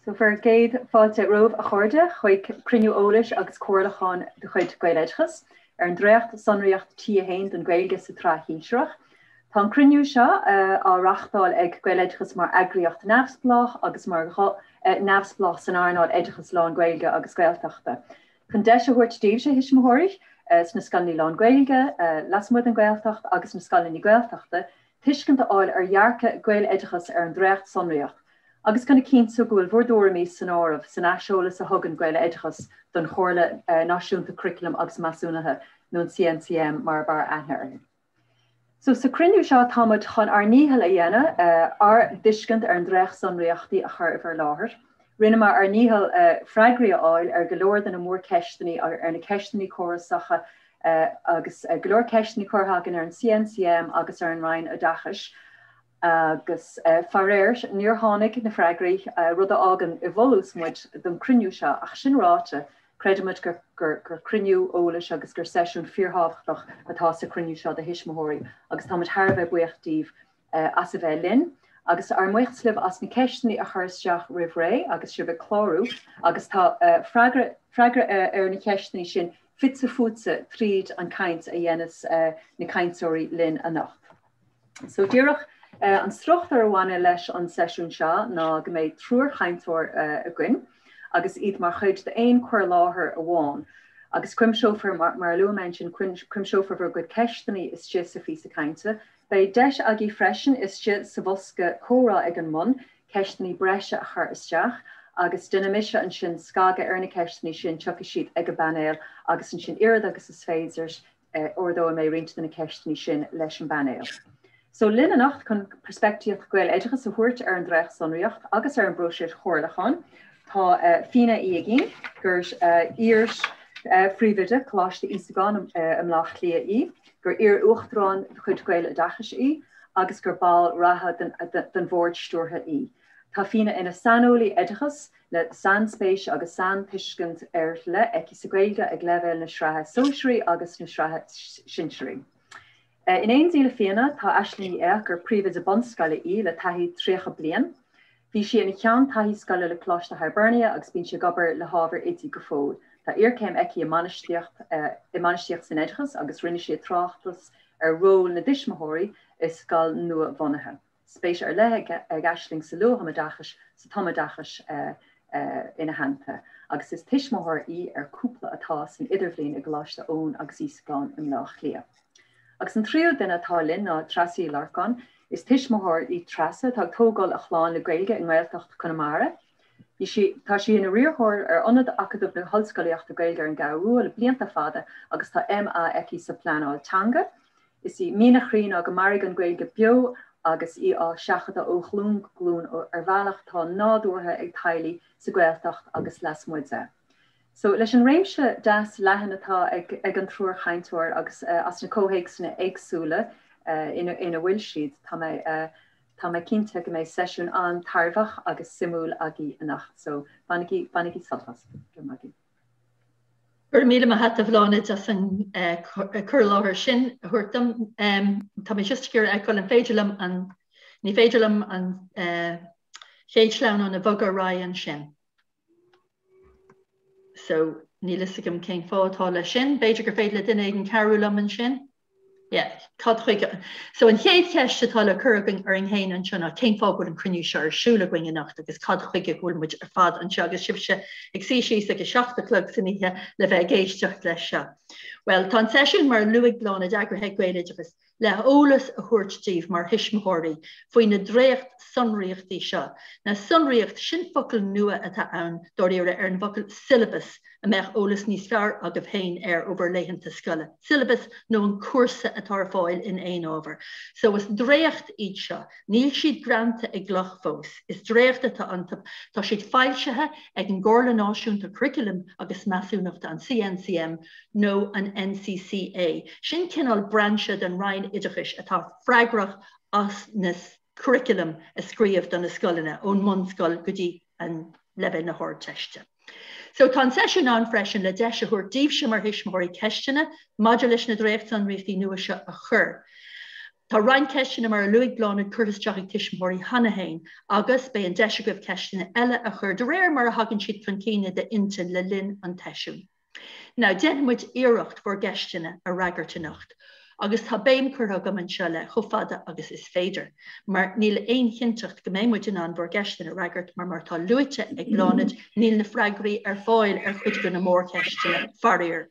So bhur gcéad fáilte romhaibh a chairde chuig cruinniú eolais agus comhairliúcháin de chuid Gaeloideachas ar an dréacht-sonraíocht T1 don Ghaeilge sa tsraith shinsearach. Tá an cruinniú seo á reáchtáil ag Gaeloideachas mar eagraíocht neamhspleách agus mar ghuth neamhspleách san earnáil oideachais lán-Ghaeilge agus Gaeltachta. Chun deis a thabhairt daoibhse, a thuismitheoirí, sna scoileanna lán-Ghaeilge, lasmuigh den Ghaeltacht agus na scoileanna Gaeltachta, tuiscint a fháil ar dhearcadh Gaeloideachas ar an dréacht-sonraíocht agus chun a chinntiú go bhfuil bhur dtuairimí san áireamh san aiseolas a thugann Gaeloideachas don Chomhairle Náisiúnta Curaclaim agus Measúnaithe, nó an CNCM mar ab fhearr aithne uirthi. So, sa chruinniú seo táimid chun ár ndícheall a dhéanamh ár dtuiscint ar an dréacht-sonraíochtaí a chur i bhur láthair. Rinneamar ár ndícheall freagraí a fháil ar go leor de na mórcheisteanna, ar na ceisteanna córasacha agus go leor ceisteanna curtha againn ar an CNCM agus ar an Roinn Oideachais agus faraor níor tháinig na freagraí, rud a fhágann i bhfolús muid don chruinniú seo. Ach sin ráite, Creidimid gur cruinniú eolais agus gur seisiún fíorthábhachtach atá sa chruinniú seo do thuismitheoirí agus táimid thar a bheith buíoch díbh as a bheith linn agus ár mbuíochas libh as na ceisteanna a chur isteach roimh ré agus sibh ag clárú agus tá freagra freagra ar na ceisteanna sin fite fuaite tríd an caint a dhéanfas na cainteoirí linn anocht. So díreach an struchtúr a bhaineann leis an seisiún seo ná go mbeidh triúr chainteoir againn agus iad mar chuid d'aon chur i láthair amháin agus cuimseofar, mar a luaigh mé ansin, cuimseofar bhur gcuid ceisteanna istigh sa phíosa cainte. Beidh deis agaibh freisin istigh sa bhosca comhrá ag an mbun ceisteanna breise a chur isteach agus déanfaidh mise ansin scagadh ar na ceisteanna sin, tiocfaidh siad ag an bpainéal agus ansin oiread agus is féidir ardóidh mé roinnt de na ceisteanna sin leis an bpainéal. So linn anocht chun peirspictíocht Gaeloideachas a thabhairt ar an dréacht-sonraíocht agus ar an bpróiseas chomhairliúcháin tá Fíona Uí Uigínn, gur iar-phríomhoide Coláiste Íosagáin i mBleá Cliath í, gur iar-uachtarán de chuid Gaeloideachais í agus gur ball reatha den bhord stiúrtha í. Tá Fíona ina saineolaí oideachais le sainspéis agus saintuiscint ar leith aici sa Ghaeilge ag leibhéal na sraithe sóisearaí agus na sraithe sinsearaí. In éindí le Fíona tá Aisling Ní Fhéich, gur príomhoide bunscoile í le taithí 30 bliain. Bhí sí ina ceann taithí scoile le Coláiste Hibernia agus bíonn sí ag obair le hábhar oidí go fóill. Tá iarchéim aici i mbainistíocht i mbainistíocht san oideachas agus rinne sí tráchtas ar ról na dtuismitheoirí i scoil nua-bhunaithe. Spéis ar leith ag Aisling sa luath-thumoideachas, sa tumoideachas ina theannta, agus is tuismitheoir í ar cúpla atá san idirbhliain i gColáiste Eoin agus Íosagáin i mBleá Cliath. Agus an tríú duine atá linn ná Treasa Uí Lorcáin. Is tuismitheoir í Treasa atá ag tógáil a chlann le Gaeilge i nGaeltacht Chonamara. Bhí sí, tá sí ina riarthóir ar Ionad Acadamh na hOllscolaíochta Gaeilge ar an gCeathrú Rua le blianta fada agus tá MA aici sa Phleanáil Teanga. Is í mian a chroí ná go mairfidh an Ghaeilge beo agus í á seachadadh ó ghlúin go glúin ar bhealach atá nádúrtha ag teaghlaigh sa Ghaeltacht agus lasmuigh de. So, leis an réimse deas leathan atá ag an triúr chainteoir agus as na comhthéacsanna éagsúla ina bhfuil siad, tá mé tá mé cinnte go mbeidh seisiún an-tairbheach agus suimiúil agaibh anocht. So, bainigí bainigí sult as. Go raibh maith agaibh. Go raibh míle maith agat a Bhláthnaid as an cur i láthair sin a thabhairt dom. Tá mé just ag iarraidh a fheiceáil an féidir liom an, ní féidir liom an chéad sleamhnán a bhogadh ar aghaidh ansin. So níl fhios agam cén fáth atá leis sin. B'fhéidir gur féidir le duine éigin cabhrú liom ansin. Yeah, cad chuige? So an chéad cheist atá le cur againn orainn féin anseo ná cén fáth go bhfuil an cruinniú seo ar siúl againn anocht agus cad chuige go bhfuil muid ar fad anseo agus sibhse ag suí síos ag a 7 a chlog san oíche le bheith ag éisteacht leis seo. Bhuel, tá an seisiún mar a luaigh Bláthnaid eagraithe ag Gaeloideachas le heolas a thabhairt daoibh mar thuismitheoirí faoi na dréacht-sonraíochtaí seo. Now sonraíocht, sin focal nua atá ann dáiríre ar an bhfocal syllabus a mbeadh eolas níos fearr agaibh féin air ó bhur laethanta scoile, syllabus nó an cúrsa atá ar fáil in aon ábhar. So is dréacht iad seo. Níl siad greanta i gcloch fós. Is dréacht atá iontu. Tá siad foilsithe ag an gComhairle Náisiúnta Curaclaim agus Measúnachta, an CNCM nó an NCCA. Sin cineál brainse den Roinn Oideachais atá freagrach as na curaclaim a scríobh do na scoileanna, ón mbunscoil go dtí an leibhéal na hArdteiste. So tá an seisiún ann freisin le deis a thabhairt daoibhse mar thuismitheoirí ceisteanna maidir leis na dréachtsonraíochtaí nua seo a chur. Tá roinnt ceisteanna, mar a luaigh Bláthnaid, curtha isteach ag tuismitheoirí cheana féin agus beidh an deis agaibh ceisteanna eile a chur de réir mar a thagann siad chun cinn i d'intinn le linn an tseisiúin. Now, déanfaidh muid iarracht bhur gceisteanna a fhreagairt anocht agus tá béim curtha agam anseo le chomh fada agus is féidir mar níl aon chinnteacht go mbeidh muid in ann bhur gceisteanna a fhreagairt mar mar atá luaite ag Bláthnaid níl na freagraí ar fáil ar chuid de na mórcheisteanna, faraor.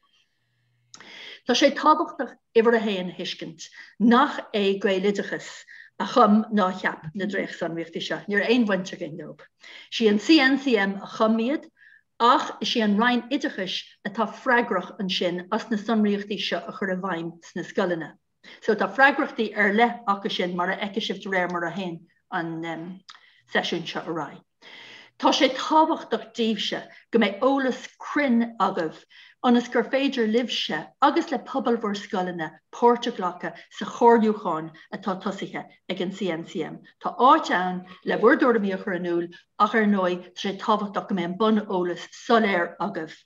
Tá sé tábhachtach uimhir a haon a thuiscint nach é Gaeloideachas a chum ná a cheap na dréachtsonraíochtaí seo. Ní raibh aon bhaint againn leo. Is í an CNCM a chum iad ach is í an Roinn Oideachais atá freagrach ansin as na sonraíochtaí seo a chur i bhfeidhm sna scoileanna. So tá freagrachtaí ar leith acu sin mar a fheicfidh sibh de réir mar a théann an seisiún seo ar aghaidh. Tá sé tábhachtach daoibhse go mbeidh eolas cruinn agaibh ionas gur féidir libhse agus le pobal bhur scoileanna páirt a ghlacadh sa chomhairliúchán atá tosaithe ag an CNCM. Tá áit ann le bhur dtuairimí a chur in iúl ach ar ndóigh tá sé tábhachtach go mbeidh an bun-eolas soiléir agaibh.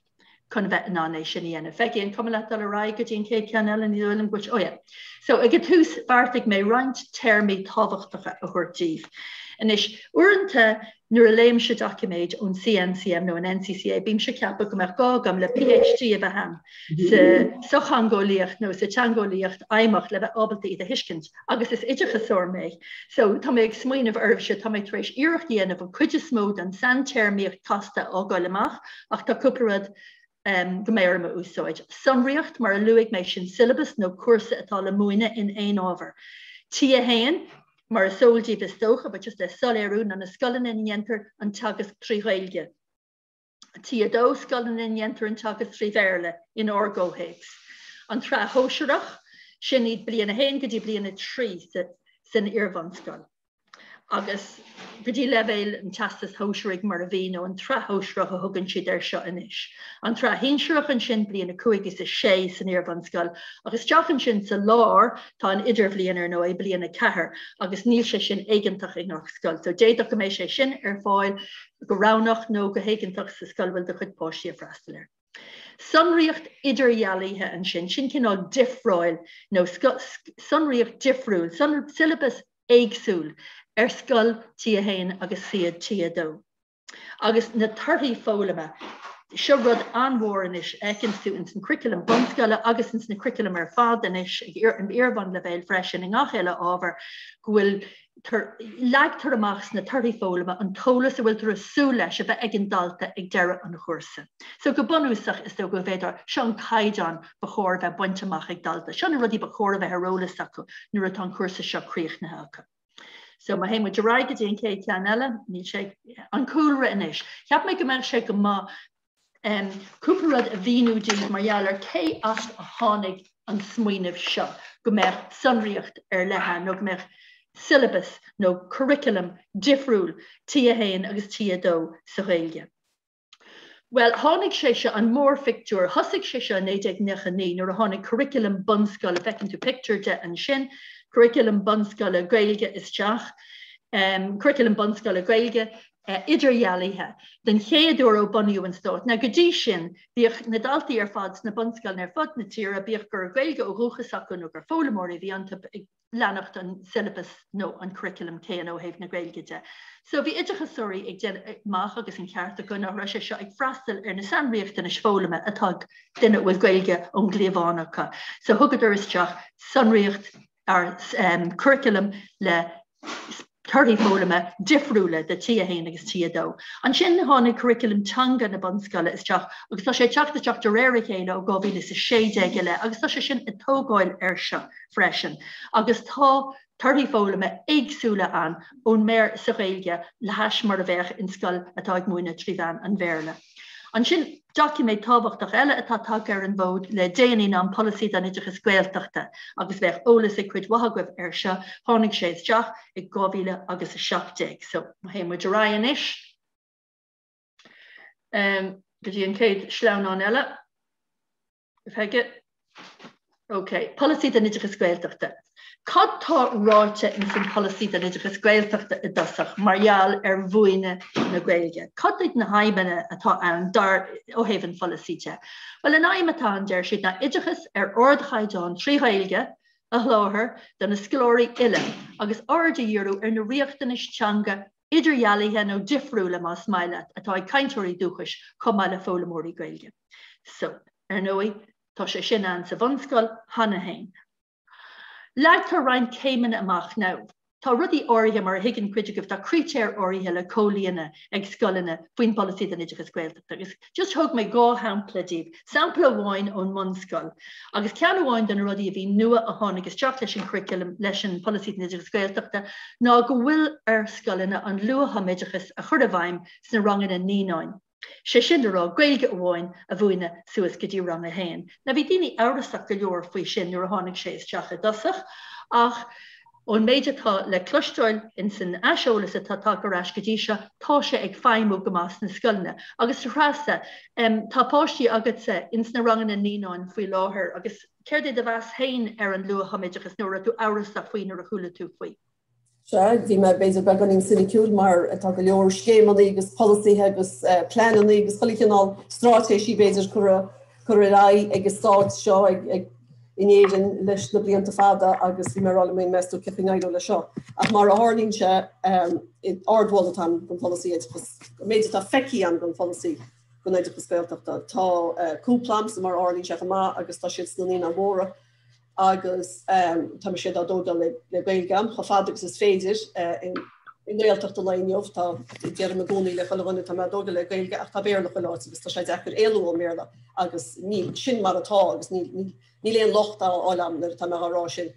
chun a bheith in ann é sin a dhéanamh. Pheigí, an cuma leat dul ar aghaidh go dtí an chéad cheann eile? Ní dóigh liom go bhfuil, oh yeah. So ag an tús bheartaigh mé roinnt téarmaí tábhachtacha a thabhairt daoibh. Anois, uaireanta nuair a léimse doiciméid ón CNCM nó an NCCA, bímse ag ceapadh go mbeadh gá agam le PhD a bheith a'm sa sochtheangeolaíocht nó sa teangeolaíocht fheidhmeach le bheith ábalta iad a thuiscint. Agus is oideachasóir mé, so tá mé ag smaoineamh oraibhse, tá mé tar éis iarracht a dhéanamh an cuid is mó den saintéarmaíocht casta a fhágáil amach, Ach tá cúpla rud go mbeidh orm a úsáid. Sonraíocht, mar a luaigh mé, sin syllabus nó cúrsa atá le múineadh in aon ábhar. T1, mar is eol daoibh is dócha, but just le soiléiriú, ná na scoileanna ina ndéantar an teagasc trí Ghaeilge. T2, scoileanna ina ndéantar an teagasc trí Bhéarla, in ár gcomhthéacs. An tSraith Shóisearach, sin iad bliain 1 go dtí bliain 3 san iarbhunscoil. agus go dtí leibhéal an Teastais Shóisearaigh mar a bhí, nó an tSraith Shóisearach a thugann siad air seo anois. An tSraith Shinsearach ansin, bliain 5 agus 6 san iarbhunscoil, ach isteach ansin sa lár tá an Idirbhliain ar ndóigh, bliain 4, agus níl sé sin éigeantach i ngach scoil. So d'fhéadfadh go mbeidh sé sin ar fáil go roghnach nó go héigeantach sa scoil a bhfuil do chuid páistí ag freastal air. Sonraíocht idirdhealaithe ansin, sin cineál difreáil nó sonraíocht difriúil, siollabas éagsúil ar scoil T1 agus T2. Agus na torthaí foghlama, seo rud an-mhór anois a fheiceanns tú ins an curriculum bunscoile agus ins na curriculum ar fad anois ag an iarbhunleibhéal freisin i ngach uile ábhar go bhfuil Leagtar amach sna torthaí foghlama an t-eolas a bhfuiltear ag súil leis a bheith ag an dalta ag deireadh an chúrsa. So go bunúsach, is dócha go bhféadfá, seo an caighdeán ba chóir a bheith bainte amach ag dalta. Seo na rudaí ba chóir a bheith ar eolas acu nuair atá an cúrsa seo críochnaithe acu. So má théann muid ar aghaidh go dtí an chéad cheann eile, níl sé, an cúlra anois. Cheap mé go mbeadh sé go maith cúpla rud a mhíniú daoibh mar gheall ar cé as a tháinig an smaoineamh seo go mbeadh sonraíocht ar leith ann nó go mbeadh syllabus nó curriculum difriúil T1 agus T2 sa Ghaeilge. Bhuel, tháinig sé seo, an mórphictiúr, thosaigh sé seo i 1999 nuair a tháinig curriculum bunscoile, feiceann tú pictiúr de ansin, curriculum bunscoile Gaeilge isteach, curriculum bunscoile Gaeilge, idirdhealaithe den chéad uair ó bunaíodh an stát. Now go dtí sin, bhíodh na daltaí ar fad sna bunscoileanna ar fud na tíre, bíodh go raibh Gaeilge ó dhúchas acu nó gur foghlaimeoirí a bhí iontu, ag leanacht an syllabus nó an curriculum céanna ó thaobh na Gaeilge de. So bhí oideachasóirí ag déanamh amach, agus an ceart acu, nach raibh sé seo ag freastal ar na sainriachtanais foghlama atá ag duine a bhfuil Gaeilge ón gcliabhán acu. So thugadar isteach sonraíocht ar curriculum le torthaí foghlama difriúla do T1 agus T2. Ansin tháinig curriculum teanga na bunscoile isteach agus tá sé ag teacht isteach de réir a chéile ó 2016 i leith agus tá sé sin ag tógáil air seo freisin agus tá torthaí foghlama éagsúla ann ón mBéar sa Ghaeilge le hais mar a bheadh in scoil atá ag múineadh trí mheán an Bhéarla. Ansin, doiciméad tábhachtach eile atá tagtha ar an bhfód le déanaí ná an Polasaí don Oideachas Gaeltachta agus bheadh eolas ag cuid mhaith agaibh air seo, tháinig sé isteach i 2017. So, má théann muid ar aghaidh anois go dtí an chéad sleamhnán eile. Pheige. Ok, Polasaí don Oideachas Gaeltachta. Cad tá ráite ins an Polasaí don Oideachas Gaeltachta i dtosach mar gheall ar mhúineadh na Gaeilge? Cad iad na haidhmeanna atá ann dar ó thaobh an pholasaí de? Bhuel, an aidhm atá ann, deir siad, ná oideachas ar ardchaighdeán trí Ghaeilge. a sholáthar do na scoláirí uile agus aird a dhíriú ar na riachtanais teanga idirdhealaithe nó difriúla, más maith leat, atá ag cainteoirí dúchais chomh maith le foghlaimeoirí Gaeilge. So, ar ndóigh, tá sé sin ann sa bhunscoil cheana féin. Leagtar roinnt céimeanna amach now. Tá rudaí áirithe, mar a thuigeann cuid agaibh, tá critéir áirithe le comhlíonadh ag scoileanna faoin bPolasaí don Oideachas Gaeltachta agus just thug mé 2 shampla daoibh, sampla amháin ón mbunscoil agus ceann amháin de na rudaí a bhí nua a tháinig isteach leis an churriculum, leis an Pholasaí don Oideachas Gaeltachta ná go bhfuil ar scoileanna an luath-thumoideachas a chur i bhfeidhm sna ranganna naíonáin. Sé sin le rá, Gaeilge amháin a mhúineadh suas go dtí rang a haon. Now bhí daoine amhrasach go leor faoi sin nuair a tháinig sé isteach i dtosach, ach ón méid atá le cloisteáil ins an aiseolas atá tagtha ar ais go dtí seo, tá sé ag feidhmiú go maith sna scoileanna. Agus a Threasa, tá páistí agatsa ins na ranganna naíonáin faoi láthair agus céard é do mheas féin ar an luath-thumoideachas nó an raibh tú amhrasach faoi nuair a chuala tú faoi? Sea, bhí mé b'fhéidir beagáinín soiniciúil mar tá go leor scéimeanna agus polasaithe agus pleananna agus chuile chineál straitéisí b'fhéidir curtha ar aghaidh ag an stát seo in Éirinn leis na blianta fada agus bhí mé ag rá liom féin meas tú cén chaoi a n-éireoidh leis seo. Ach mar a tharlaíonn sé, ardmholadh atá agam don pholasaí oideachais, an méid atá feicthe agam don pholasaí don oideachas Gaeltachta. Tá cúpla agamsa mar a tharlaíonn sé chomh maith agus tá siad sna Naíonáin Mhóra. agus tá siad á dtógáil le Gaeilge agam chomh fada agus is féidir i nGaeltacht an lae inniu. Tá, deirim i gcónaí le chuile dhuine, tá mé á dtógáil le Gaeilge ach tá Béarla chuile áit agus tá sé deacair éalú ón mBéarla agus níl, sin mar atá agus níl, níl aon locht á fháil agam nuair atá mé á rá sin.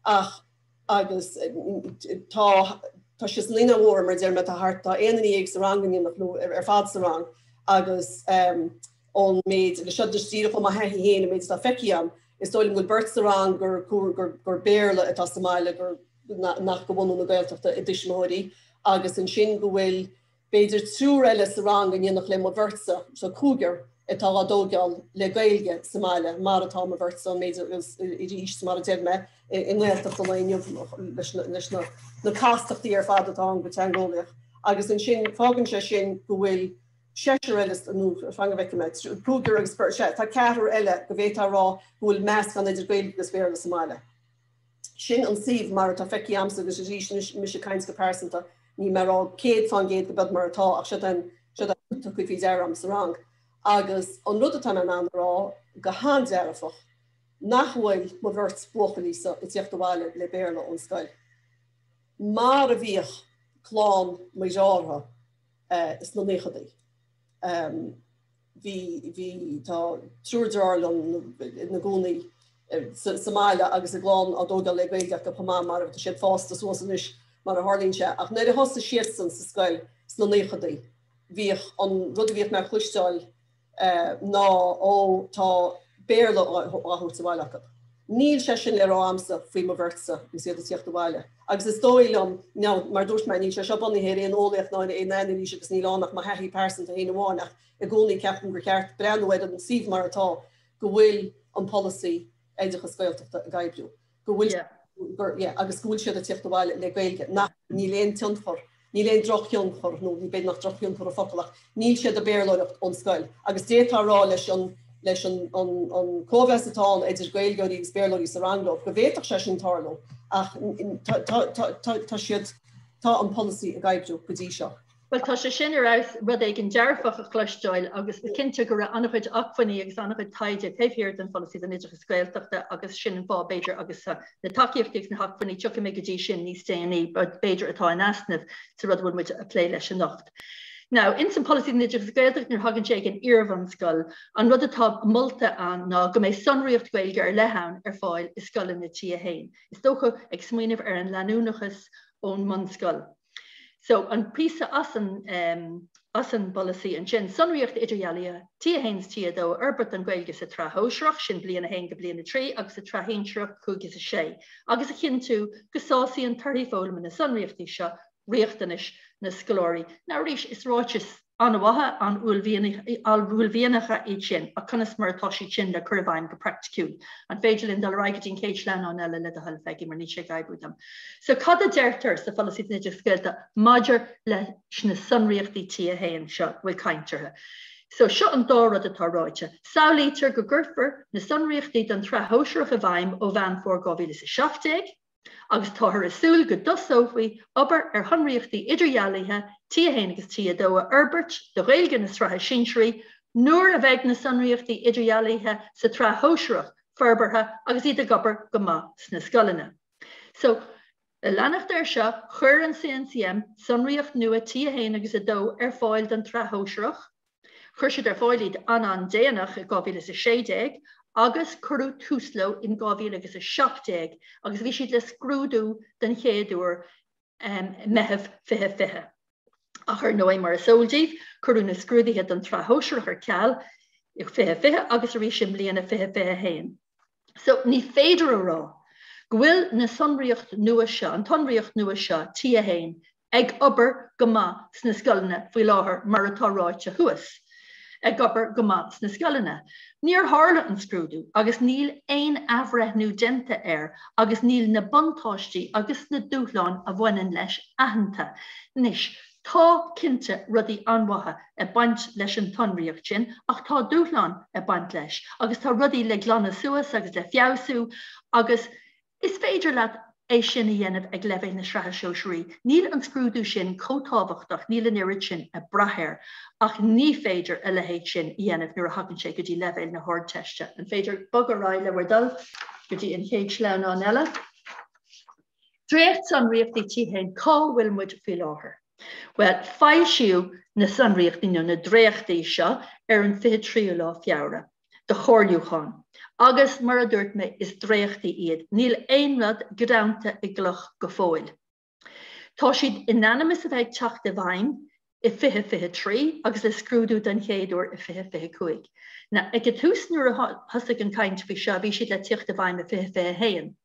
Ach agus tá, tá siad sna Naíonáin Mhóra mar a deir mé, tá thart, tá aon duine dhéag sa rang in éineacht leo ar fad sa rang agus ón méid, agus seo just díreach ó mo thaithí féin, an méid atá feicthe agam, is dóigh liom go bhfuil beirt sa rang gur, gur, gur Béarla atá sa mbaile, gur, nach de bhunadh na Gaeltachta a dtuismitheoirí, agus ansin go bhfuil b'fhéidir triúr eile sa rang in éineacht le mo bheirtse, so cúigear atá á dtógáil le Gaeilge sa mbaile, mar atá mo bheirtse, an méid agus arís, mar a deir mé, i nGaeltacht an lae inniu leis na, leis na, na castachtaí ar fad atá ann go teangeolaíoch. Agus ansin fágann sé sin go bhfuil seisear eile, nó fan go bhfeicfidh mé, cúigear agus beirt, sea, tá ceathrar eile go bhféadfá a rá go bhfuil meascán idir Gaeilge agus Béarla sa mbaile. Sin an suíomh mar atá feicthe agamsa agus arís anois mise ag caint go pearsanta, níl mé ag rá 100% go b'iod mar atá ach siod an, siod an tugtha faoi deara agam sa rang. Agus an rud atá mé in ann a rá go han-dearfach, nach bhfuil mo bheirt buachaillí-sa ag tíocht abhaile le Béarla ón scoil mar a bhíodh clann mo dheartha. sna naochadaí. Bhí, bhí, tá triúr deartháir liom ina gcónaí sa mbaile agus a gclann á dtógáil le Gaeilge acu chomh maith mar tá siad fásta suas anois mar a tharlaíonn sé. Ach nuair a thosaigh siadsan sa scoil sna naochadaí, bhíodh an rud a bhíodh mé a chloisteáil ná ó tá Béarla á thabhairt abhaile acu. Níl sé sin le rá a'msa faoi mo bheirtse agus iad ag tíocht abhaile. Agus is dóigh liom, now, mar dúirt mé, níl sé seo bunaithe ar aon eolaíocht ná ar aon anailís agus níl ann ach mo thaithí pearsanta féin amháin ach i gcónaí ceapaim gur cheart breathnú ar an suíomh mar atá, go bhfuil an polasaí oideachas Gaeltachta ag oibriú. go bhfuil gur yeah agus go bhfuil siad ag tíocht abhaile le Gaeilge nach níl aon tionchar níl aon drochthionchar nó ní b'fhéidir nach drochthionchar an focal ach níl siad ag Béarlóireacht ón scoil agus d'fhéadfá a rá leis an leis an an an cóimheas atá ann idir Gaeilgeoirí agus Béarlóirí sa rang leo go bhféadfadh sé sin tarlú ach tá tá tá tá tá siad tá an polasaí ag oibriú go dtí seo. Bhuel, tá sé sin ar fheabhas, rud éigin dearfach a chloisteáil agus is cinnte go raibh an-chuid acmhainní agus an-chuid taighde taobh thiar den pholasaí don oideachas Gaeltachta agus sin an fáth, b'fhéidir, agus na tacaíochtaí agus na hacmhainní, tiocfaidh mé go dtí sin níos déanaí, b'fhéidir, atá in easnamh sa rud a bhfuil muid ag plé leis anocht. Now, ins an pholasaí don oideachas Gaeltachta, nuair a thagann sé ag an iarbhunscoil, an rud atá molta ann ná go mbeidh sonraíocht Ghaeilge ar leith ann ar fáil i scoileanna T1. Is dócha, ag smaoineamh ar an leanúnachas ón mbunscoil. So, an píosa as an as an bpolasaí ansin, sonraíocht idirdhealaithe T1 is T2 a fhorbairt don Ghaeilge sa tsraith shóisearach, sin bliain 1 go bliain 3, agus sa tsraith shinsearach 5 is 6, agus a chinntiú go sásaíonn torthaí foghlama na sonraíochtaí seo riachtanais na scoláirí. Now arís, is ráitis an-mhaithe, an-uaillmhianacha iad sin, ach conas mar atá siad sin le cur i bhfeidhm go praiticiúil? An féidir linn dul ar aghaidh go dtí an chéad sleamhnán eile le do thoil, Pheigí, mar níl sé ag oibriú dom. So cad a deirtear sa Pholasaí don Oideachas Gaeltachta maidir leis na sonraíochtaí T1 seo a bhfuil caint orthu? So seo an dá rud atá ráite. Samhlaítear go gcuirfear na sonraíochtaí don tsraith shóisearach i bhfeidhm ó Mheán Fómhair 2017 agus táthar ag súil go dtosófaí obair ar shonraíochtaí idirdhealaithe T1 agus T2 a fhorbairt do Ghaeilge na sraithe sinsearaí nuair a bheidh na sonraíochtaí idirdhealaithe sa tsraith shóisearach forbartha agus iad ag obair go maith sna scoileanna. So, le leanacht air seo, chuir an CNCM sonraíocht nua T1 agus 2 ar fáil don tsraith shóisearach. Chuir siad ar fáil iad an-an-déanach i 2016 agus cuireadh tús leo in 2017 agus bhí siad le scrúdú den chéad uair i Meitheamh 2020. Ach ar ndóigh, mar is eol daoibh, cuireadh na scrúduithe don tsraith shóisearach ar ceal i 2020 agus arís i mbliana 2021. So, ní féidir a rá go bhfuil na sonraíocht nua seo, an tsonraíocht nua seo, T1, ag obair go maith sna scoileanna faoi láthair mar atá ráite thuas. Ag obair go maith sna scoileanna. Níor tharla an scrúdú agus níl aon athbhreithniú déanta air agus níl na buntáistí agus na dúshláin a bhaineann leis aitheanta. Anois, Tá, cinnte, rudaí an-mhaithe ag baint leis an tsonraíocht sin ach tá dúshláin ag baint leis agus tá rudaí le glanadh suas agus le feabhsú agus is féidir leat é sin a dhéanamh ag leibhéal na sraithe sóisearaí. Níl an scrúdú sin chomh tábhachtach, níl an oiread sin ag brath air ach ní féidir a leithéid sin a dhéanamh nuair a thagann sé go dtí leibhéal na hArdteiste. An féidir bogadh ar aghaidh le bhur dtoil go dtí an chéad sleamhnán eile? Dréachtsonraíochtaí T1, cá bhfuil muid faoi láthair? Bhuel, foilsíodh na sonraíochtaí nó na dréachtaí seo ar an 23ú lá Feabhra do chomhairliúchán agus mar a dúirt mé is dréachtaí iad, níl aon rud greanta i gcloch go fóill. Tá siad in ainm is a bheith ag teacht i bhfeidhm i 2023 agus le scrúdú den chéad uair i 2025. Now, ag an tús nuair a thosaigh an chaint faoi seo bhí siad le tíocht i bhfeidhm i 2021.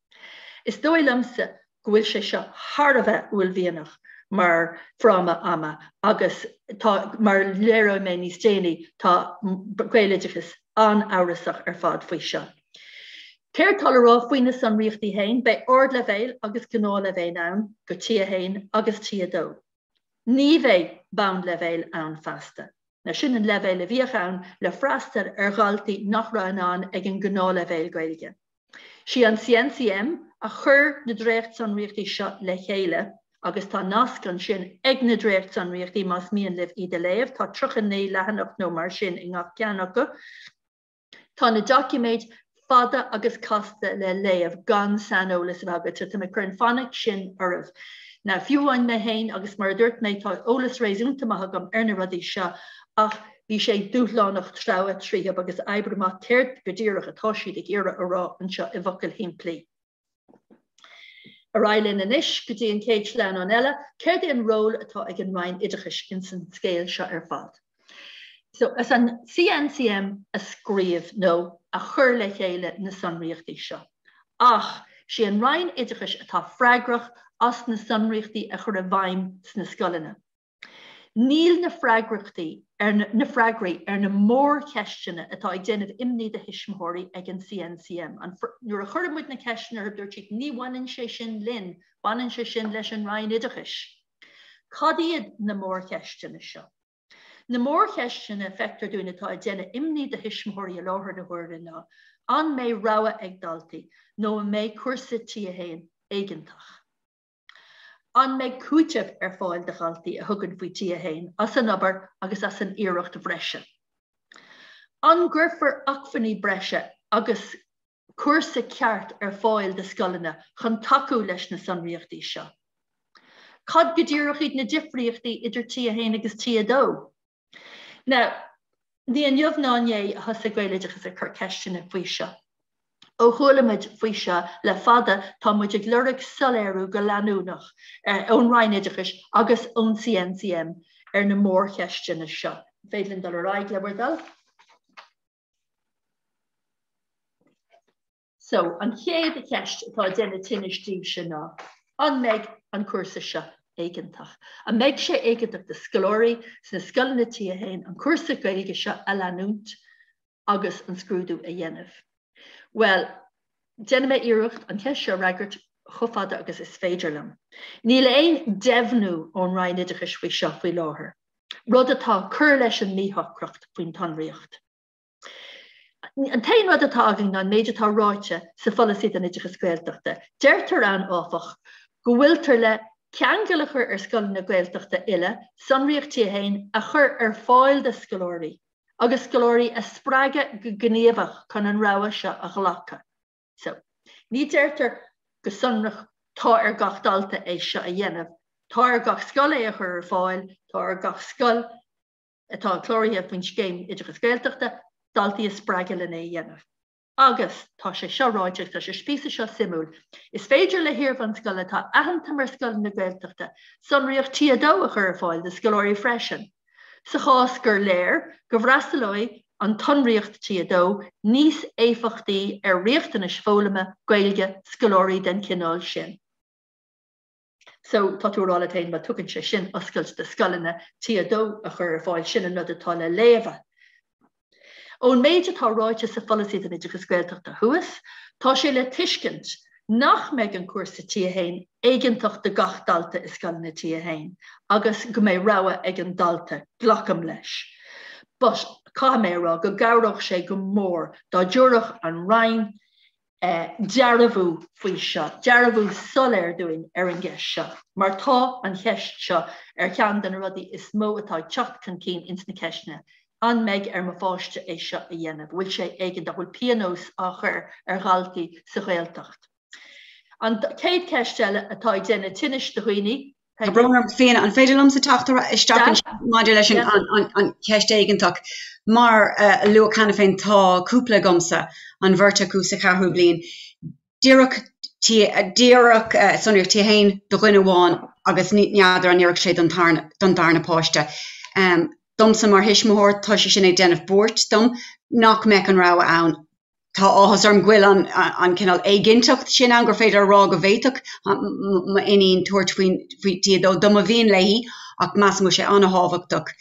Is dóigh liomsa go bhfuil sé seo thar a bheith uaillmhianach mar fráma ama agus tá, mar a léireoidh mé níos déanaí, tá Gaeloideachas an-amhrasach ar fad faoi seo. Céard tá le rá faoi na sonraíochtaí féin? Beidh ardleibhéal agus gnáthleibhéal ann do T1 agus T2. Ní bheidh bonnleibhéal ann feasta. Now sin an leibhéal a bhíodh ann le freastal ar dhaltaí nach raibh in ann ag an ngnáthleibhéal Gaeilge. Sí an CNCM a chuir na dréachtsonraíochtaí seo le chéile agus tá nasc ansin ag na dréachtsonraíochtaí más mian libh iad a léamh. Tá 39 leathanach nó mar sin i ngach ceann acu. Tá na doiciméid fada agus casta le léamh gan saineolas a bheith agat, so tá mé ag cur an fainic sin oraibh. Now, fiú amháin mé féin, agus mar a dúirt mé, tá eolas réasúnta maith agam ar na rudaí seo, ach bhí sé dúshlánach treabhadh tríothab agus oibriú amach céard go díreach atá siad ag iarraidh a rá anseo i bhfocail shimplí. Ar aghaidh linn anois go dtí an chéad sleamhnán eile, céard é an ról atá ag an Roinn Oideachais ins an scéal seo ar fad? So, is an CNCM a scríobh nó a chuir le chéile na sonraíochtaí seo. Ach, sí an Roinn Oideachais atá freagrach as na sonraíochtaí a chur i bhfeidhm sna scoileanna. Níl na freagrachtaí ar na freagraí ar na mórcheisteanna atá ag déanamh imní do thuismitheoirí ag an CNCM. An nuair a chuir muid na ceisteanna orthu dúirt siad ní bhaineann sé sin linn, baineann sé sin leis an Roinn Oideachais. Cad iad na mórcheisteanna seo? Na mórcheisteanna, feictear dúinn, atá ag déanamh imní do thuismitheoirí i láthair na huaire ná, an mbeidh rogha ag daltaí nó an mbeidh cúrsa T1 éigeantach? An mbeidh cúiteamh ar fáil do dhaltaí a thugann faoi T1 as an obair agus as an iarracht bhreise? An gcuirfear acmhainní breise agus cúrsa ceart ar fáil do scoileanna chun tacú leis na sonraíochtaí seo? Cad go díreach iad na difríochtaí idir T1 agus T2? Now, ní inniu ná inné a thosaigh Gaeloideachas ag cur ceisteanna faoi seo. Ó chuala muid faoi seo le fada tá muid ag lorg soiléiriú go leanúnach ón Roinn Oideachais agus ón CNCM ar na mórcheisteanna seo. An féidir linn dul ar aghaidh le bhur dtoil? So, an chéad cheist atá ag déanamh tinnis daoibhse ná, an mbeidh an cúrsa seo éigeantach? An mbeidh sé éigeantach do scoláirí sna scoileanna T1 an cúrsa Gaeilge seo a leanúint agus an scrúdú a dhéanamh? Bhuel, déanfaidh mé iarracht an cheist seo a fhreagairt chomh fada agus is féidir liom. Níl aon deimhniú ón Roinn Oideachais faoi seo faoi láthair. Rud atá ag cur leis an míshocracht faoin tsonraíocht. An t-aon rud atá againn ná an méid atá ráite sa Pholasaí don Oideachas Gaeltachta. Deirtear ann, áfach, go bhfuiltear le ceangal a chur ar scoileanna Gaeltachta uile sonraíocht T1 a chur ar fáil do scoláirí agus scoláirí a spreagadh go gníomhach chun an rogha seo a ghlacadh. So, ní deirtear go sonrach tá ar gach dalta é seo a dhéanamh, tá ar gach scoil é a chur ar fáil, tá ar gach scoil atá cláraithe faoin Scéim Oideachais Gaeltachta, daltaí a spreagadh lena é a dhéanamh. Agus tá sé seo ráite, agus tá sé píosa seo suimiúil, is féidir le hiarbhunscoileanna atá aitheanta mar scoileanna Gaeltachta sonraíocht T2 a chur ar fáil do scoláirí freisin, sa chás gur léir go bhfreastalóidh an tsonraíocht T2 níos éifeachtaí ar riachtanais foghlama Gaeilge scoláirí den chineál sin. So, tá tú ag rá leat féin, bhuel, tugann sé sin oscailt do scoileanna T2 a chur ar fáil, sin an rud atá le léamh. Ón méid atá ráite sa Pholasaí don Oideachas Gaeltachta thuas, tá sé le tuiscint nach mbeidh an cúrsa T1 éigeantach do gach dalta i scoileanna T1 agus go mbeidh rogha ag an dalta, glacaim leis. But, caithfidh mé a rá go gcabhródh sé go mór dá dtabharfadh an Roinn dearbhú faoi seo, dearbhú soiléir dúinn ar an gceist seo, mar tá an cheist seo ar cheann de na rudaí is mó atá ag teacht chun cinn ins na ceisteanna, an mbeidh ar mo pháiste é seo a dhéanamh, bhfuil sé éigeantach, bhfuil pionós á chur ar dhaltaí sa Ghaeltacht? An chéad cheist eile atá ag déanamh tinnis do dhaoine, Tá brón orm, Fíona, an féidir liomsa teacht isteach ansin maidir leis an cheist éigeantach? Mar a luadh cheana féin, tá cúpla agamsa, an bheirt acu sa cheathrú bliain. Díreach díreach sonraíocht T1 do dhuine amháin agus n'fheadar an oirfeadh sé don darna páiste. Domsa mar thuismitheoir, tá sé sin ag déanamh buairt dom nach mbeadh an rogha ann Tá áthas orm go bhfuil an cineál éiginnteacht sin ann gur féidir a rá go bhféadfadh m'iníon tabhairt faoin T2 dá mba mhian léi ach measaim go bhfuil sé an-thábhachtach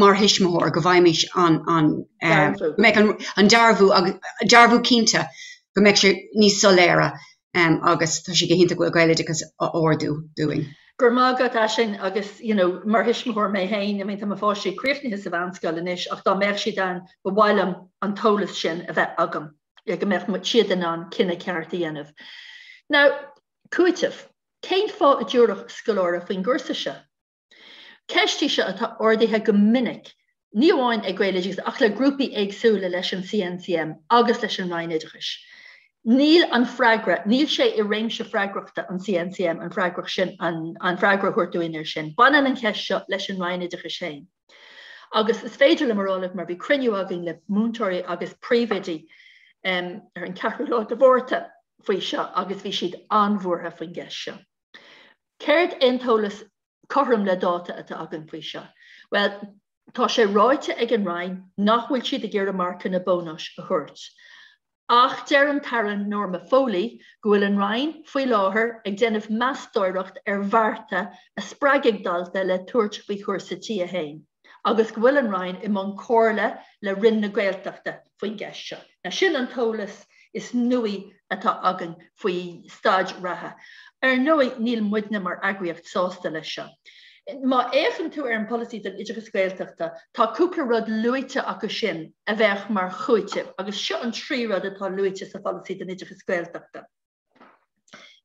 mar thuismitheoir go bhfaighimís an go mbeadh an dearbhú agus dearbhú cinnte go mbeadh sé níos soiléire agus tá sé go hiontach go bhfuil Gaeloideachas á ardú dúinn. Go raibh maith agat Aisling agus you know mar thuismitheoir mé féin, I mean tá mo pháistí críochnaithe sa mheánscoil anois ach dá mbeadh siad ann ba mhaith liom an t-eolas sin a bheith agam le go mbeadh siad in ann cinneadh ceart a dhéanamh. Now, cúiteamh. Cén fáth a dtabharfadh scoláire faoin gcúrsa seo? Ceist í seo atá ardaithe go minic, ní amháin ag Gaeloideachas ach le grúpaí éagsúla leis an CNCM agus leis an Roinn Oideachais. Níl an freagra, níl sé i réimse freagrachta an CNCM an freagracht sin, an freagra a thabhairt dúinn air sin. Baineann an cheist seo leis an Roinn Oideachais féin. Agus is féidir liom a rá libh, mar bhí cruinniú againn le múinteoirí agus príomhoidí ar an 4ú lá de Mhárta faoi seo agus bhí siad an-bhuartha faoin gceist seo. Céard é an t-eolas cothrom le dáta atá againn faoi seo? Bhuel, tá sé ráite ag an Roinn nach bhfuil siad ag iarraidh marcanna bónais a thabhairt. Ach deir an tAire Norma Foley go bhfuil an Roinn faoi láthair ag déanamh meastóireacht ar bhearta a spreagfaidh dalta le tabhairt faoi chúrsa T1 agus go bhfuil an Roinn i mbun comhairle le Roinn na Gaeltachta faoin gceist seo. Now sin an t-eolas is nuaí atá againn faoi staid reatha. Ar ndóigh, níl muidne mar eagraíocht sásta leis seo. Má fhéachann tú ar an Polasaí don Oideachas Gaeltachta, tá cúpla rud luaite acu sin a bheadh mar chúiteamh agus seo an trí rud atá luaite sa Pholasaí don Oideachas Gaeltachta.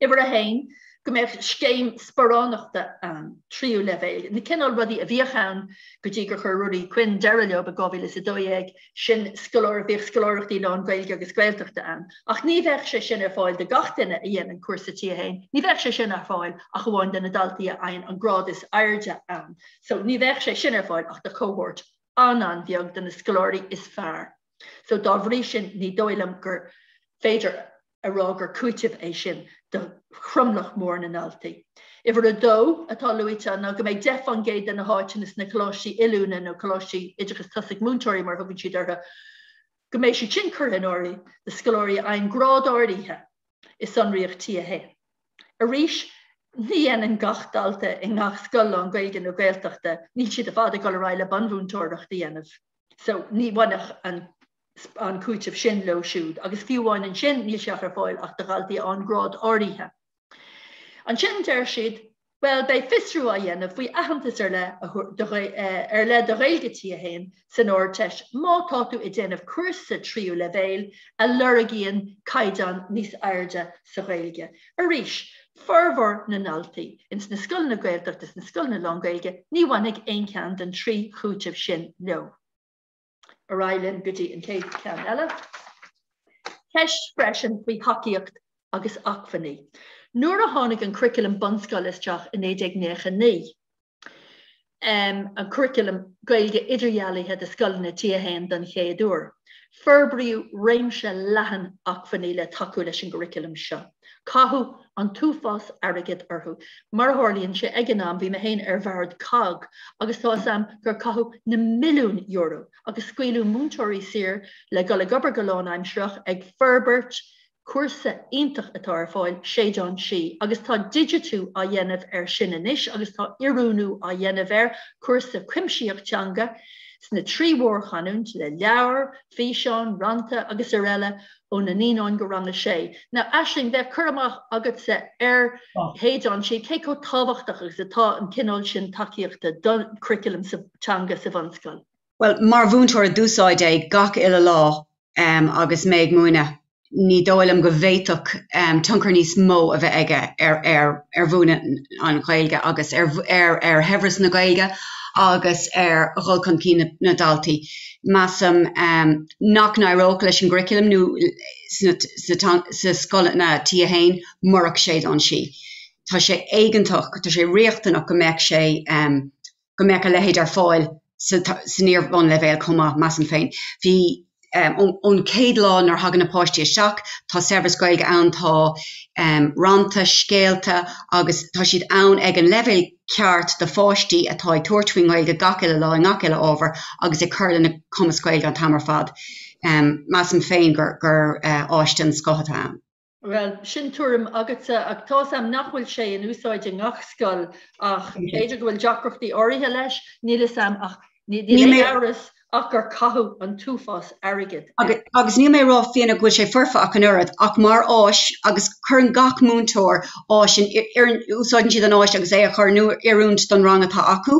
Uimhir a haon, go mbeadh scéim sparánachta ann, tríú leibhéal, na cineál rudaí a bhíodh ann go dtí gur chuir Ruairí Quinn deireadh leo i 2012, sin scoláireacht, bhíodh scoláireachtaí lán-Ghaeilge agus Gaeltachta ann. Ach ní bheadh sé sin ar fáil do gach duine a dhéanann cúrsa T1, ní bheadh sé sin ar fáil ach amháin do na daltaí a fhaigheann an grád is airde ann. So ní bheadh sé sin ar fáil ach do chohórt an-an-bheag de na scoláirí is fearr. So dá bhrí sin ní dóigh liom gur féidir a rá gur cúiteamh é sin do thromlach mór na ndaltaí. Uimhir a dó atá luaite ná go mbeidh 10% de na háiteanna sna coláistí oiliúna nó coláistí oideachais tosaigh múinteoirí mar a thugann siad orthu, go mbeidh siad sin curtha in áirithe do scoláirí a fhaigheann grád áirithe i sonraíocht T1. Arís, ní dhéanann gach dalta i ngach scoil lán-Ghaeilge nó Gaeltachta, níl siad ar fad ag dul ar aghaidh le bunmhúinteoireacht a dhéanamh. So ní bhainfeadh an an cúiteamh sin leo siúd, agus fiú amháin ansin níl sé ach ar fáil ach do dhaltaí a fhaigheann grád áirithe. Ansin deir siad. Bhuel, beidh fiosrú á dhéanamh faoi aitheantas ar leith ar leith do Ghaeilge T1 san Ardteist má tá tú ag déanamh cúrsa tríú leibhéil a lorgaíonn caighdeán níos airde sa Ghaeilge. Arís, formhór na ndaltaí ins na scoileanna Gaeltachta is na scoileanna lán-Ghaeilge, ní bhainfidh aon cheann den trí chúiteamh sin leo. Ar aghaidh linn go dtí an chéad cheann eile. Ceist freisin faoi thacaíocht agus acmhainní. Nuair a tháinig an curriculum bunscoile isteach i 1999, an curriculum Gaeilge idirdhealaithe do scoileanna T1 don chéad uair, forbraíodh réimse leathan acmhainní le tacú leis an gcurriculum seo. Caitheadh an t-uafás airgid orthu. Mar a tharlaíonn sé, ag an am, bhí mé féin ar bhord cogg agus tá 'fhios a'm gur caitheadh na milliúin euro agus scaoileadh múinteoirí saor le dul ag obair go lánaimsearach ag forbairt cúrsa iontach atá ar fáil, Séideán Sí, agus tá digitiú á dhéanamh air sin anois agus tá oiriúnú á dhéanamh air, cúrsa cuimsitheach teanga sna trí mhórchanúint le leabhair, físeáin, rannta agus araile ó na naíonáin go rang a sé. Now, Aisling, bheadh cur amach agatsa ar Shéideán Sí, cé chomh tábhachtach agus atá an cineál sin tacaíochta don churriculum sa teanga sa bhunscoil? Bhuel, mar mhúinteoir a d'úsáid é gach uile lá agus mé ag múineadh, ní dóigh liom go bhféadfadh tionchar níos mó a bheith aige ar mhúineadh an Ghaeilge agus ar shaibhreas na Gaeilge agus ar dhul chun cinn na ndaltaí. Measaim nach n-éireodh leis an gcurriculum nó sna scoileanna T1 murach Séideán Sí. Tá sé éigeantach, tá sé riachtanach go mbeadh sé, go mbeadh a leithéid ar fáil san iar-bhunleibhéal chomh maith, measaim féin. Bhí, ón chéad lá nuair a thagann na páistí isteach, tá saibhreas Gaeilge ann, tá rannta, scéalta agus tá siad ann ag an leibhéal ceart do pháistí atá ag tabhairt faoin nGaeilge gach uile lá i ngach uile ábhar agus ag cur lena gcumas Gaeilge an t-am ar fad. Measaim féin gur áis den scoth atá ann. Bhuel, sin tuairim agatsa, ach tá 'fhios a'm nach bhfuil sé in úsáid i ngach scoil ach b'fhéidir go bhfuil deacrachtaí áirithe leis, níl 'fhios a'm ach níl aon amhras ach gur caitheadh an t-uafás airgid air. Agus níl mé ag rá Fiona go bhfuil sé foirfe ach an oiread, ach mar áis, agus cuireann gach múinteoir áis in, úsáideann siad an áis agus é a chur in oiriúint don rang atá acu,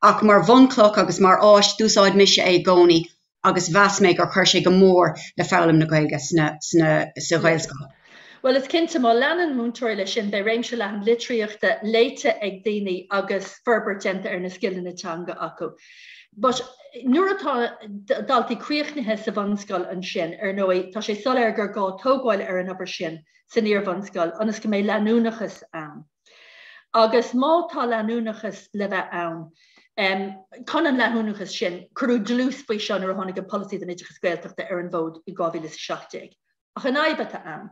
ach mar bhunchloch agus mar áis, d'úsáid mise é i gcónaí agus mheas mé gur chuir sé go mór le foghlaim na Gaeilge sna, sna, sa Ghaelscoil. Bhuel, is cinnte, má leanann múinteoirí leis sin, beidh réimse leathan litríochta léite ag daoine agus forbairt déanta ar na scileanna teanga acu. But nuair atá daltaí críochnaithe sa bhunscoil ansin, ar ndóigh, tá sé soiléir gur gá tógáil ar an obair sin san iar-bhunscoil ionas go mbeidh leanúnachas ann. Agus má tá leanúnachas le bheith ann, chun an leanúnachas sin, cuireadh dlús faoi seo nuair a tháinig an Polasaí don Oideachas Gaeltachta ar an bhfód i 2017. Ach an fhadhb atá ann,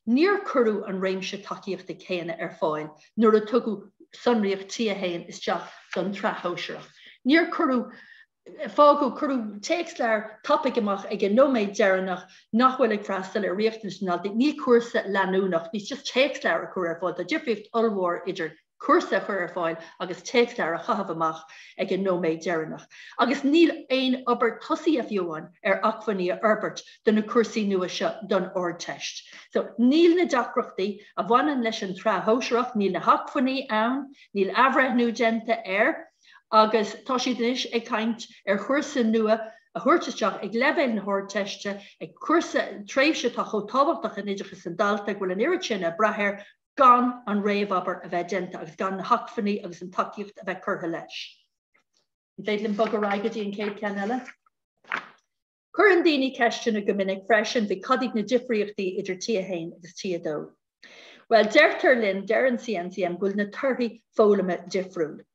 níor cuireadh an réimse tacaíochta céanna ar fáil nuair a tugadh sonraíocht T1 isteach don tsraith shóisearach. Níor cuireadh Fágadh, cuireadh téacsleabhar tapaidh amach ag an nóiméad deireanach nach bhfuil ag freastal ar riachtanais na ndaltaí. Níl cúrsa leanúnach, ní just téacsleabhar a chur ar fáil. Tá difríocht ollmhór idir cúrsa a chur ar fáil agus téacsleabhar a chaitheamh amach ag an nóiméad deireanach. Agus níl aon obair tosaithe fiú amháin ar acmhainní a fhorbairt do na cúrsaí nua seo don Ardteist. So, níl na deacrachtaí a bhaineann leis an tsraith shóisearach, níl na hacmhainní ann, níl athbhreithniú déanta air. agus tá siad anois ag caint ar chúrsa nua a thabhairt isteach ag leibhéal na hArdteiste, ag cúrsa, tréimhse atá chomh tábhachtach in oideachas an dalta, go bhfuil an oiread sin ag brath air gan an réamhobair a bheith déanta agus gan na hacmhainní agus an tacaíocht a bheith curtha leis. An féidir linn bogadh ar aghaidh go dtí an chéad cheann eile? Cuireann daoine ceisteanna go minic freisin faoi cad iad na difríochtaí idir T1 agus T2. Bhuel, deirtear linn, deir an CNCM, go bhfuil na torthaí foghlama difriúil.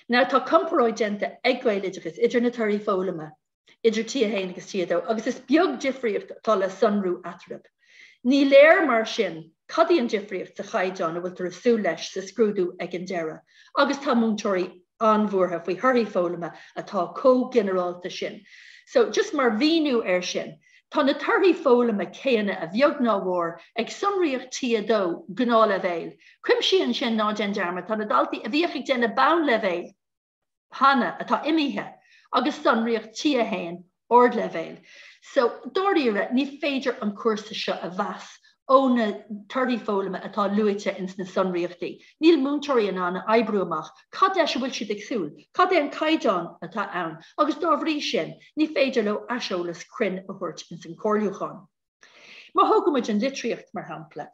Now, tá comparáid déanta ag Gaeloideachas idir na torthaí foghlama idir T1 agus T2 agus is beag difríocht atá le sonrú eatarthu. Ní léir mar sin cad í an difríocht sa chaighdeán a bhfuiltear ag súil leis sa scrúdú ag an deireadh agus tá múinteoirí an-bhuartha faoi thorthaí foghlama atá chomh ginearálta sin. So, just mar mhíniú air sin, tá na torthaí foghlama céanna a bheag ná a mhór ag sonraíocht T2 gnáthleibhéil. Cuimsíonn sin, ná déan dearmad, tá na daltaí a bhíodh ag déanamh bonnleibhéil cheana atá imithe agus sonraíocht T1 ardleibhéil. So, dáiríre, ní féidir an cúrsa seo a mheas. ó na torthaí foghlama atá luaite ins na sonraíochtaí. Níl múinteoirí in ann a oibriú amach cad leis a bhfuil siad ag súil, cad é an caighdeán atá ann agus dá bhrí sin ní féidir leo aiseolas cruinn a thabhairt ins an chomhairliúchán. Má thógann muid an litríocht, mar shampla,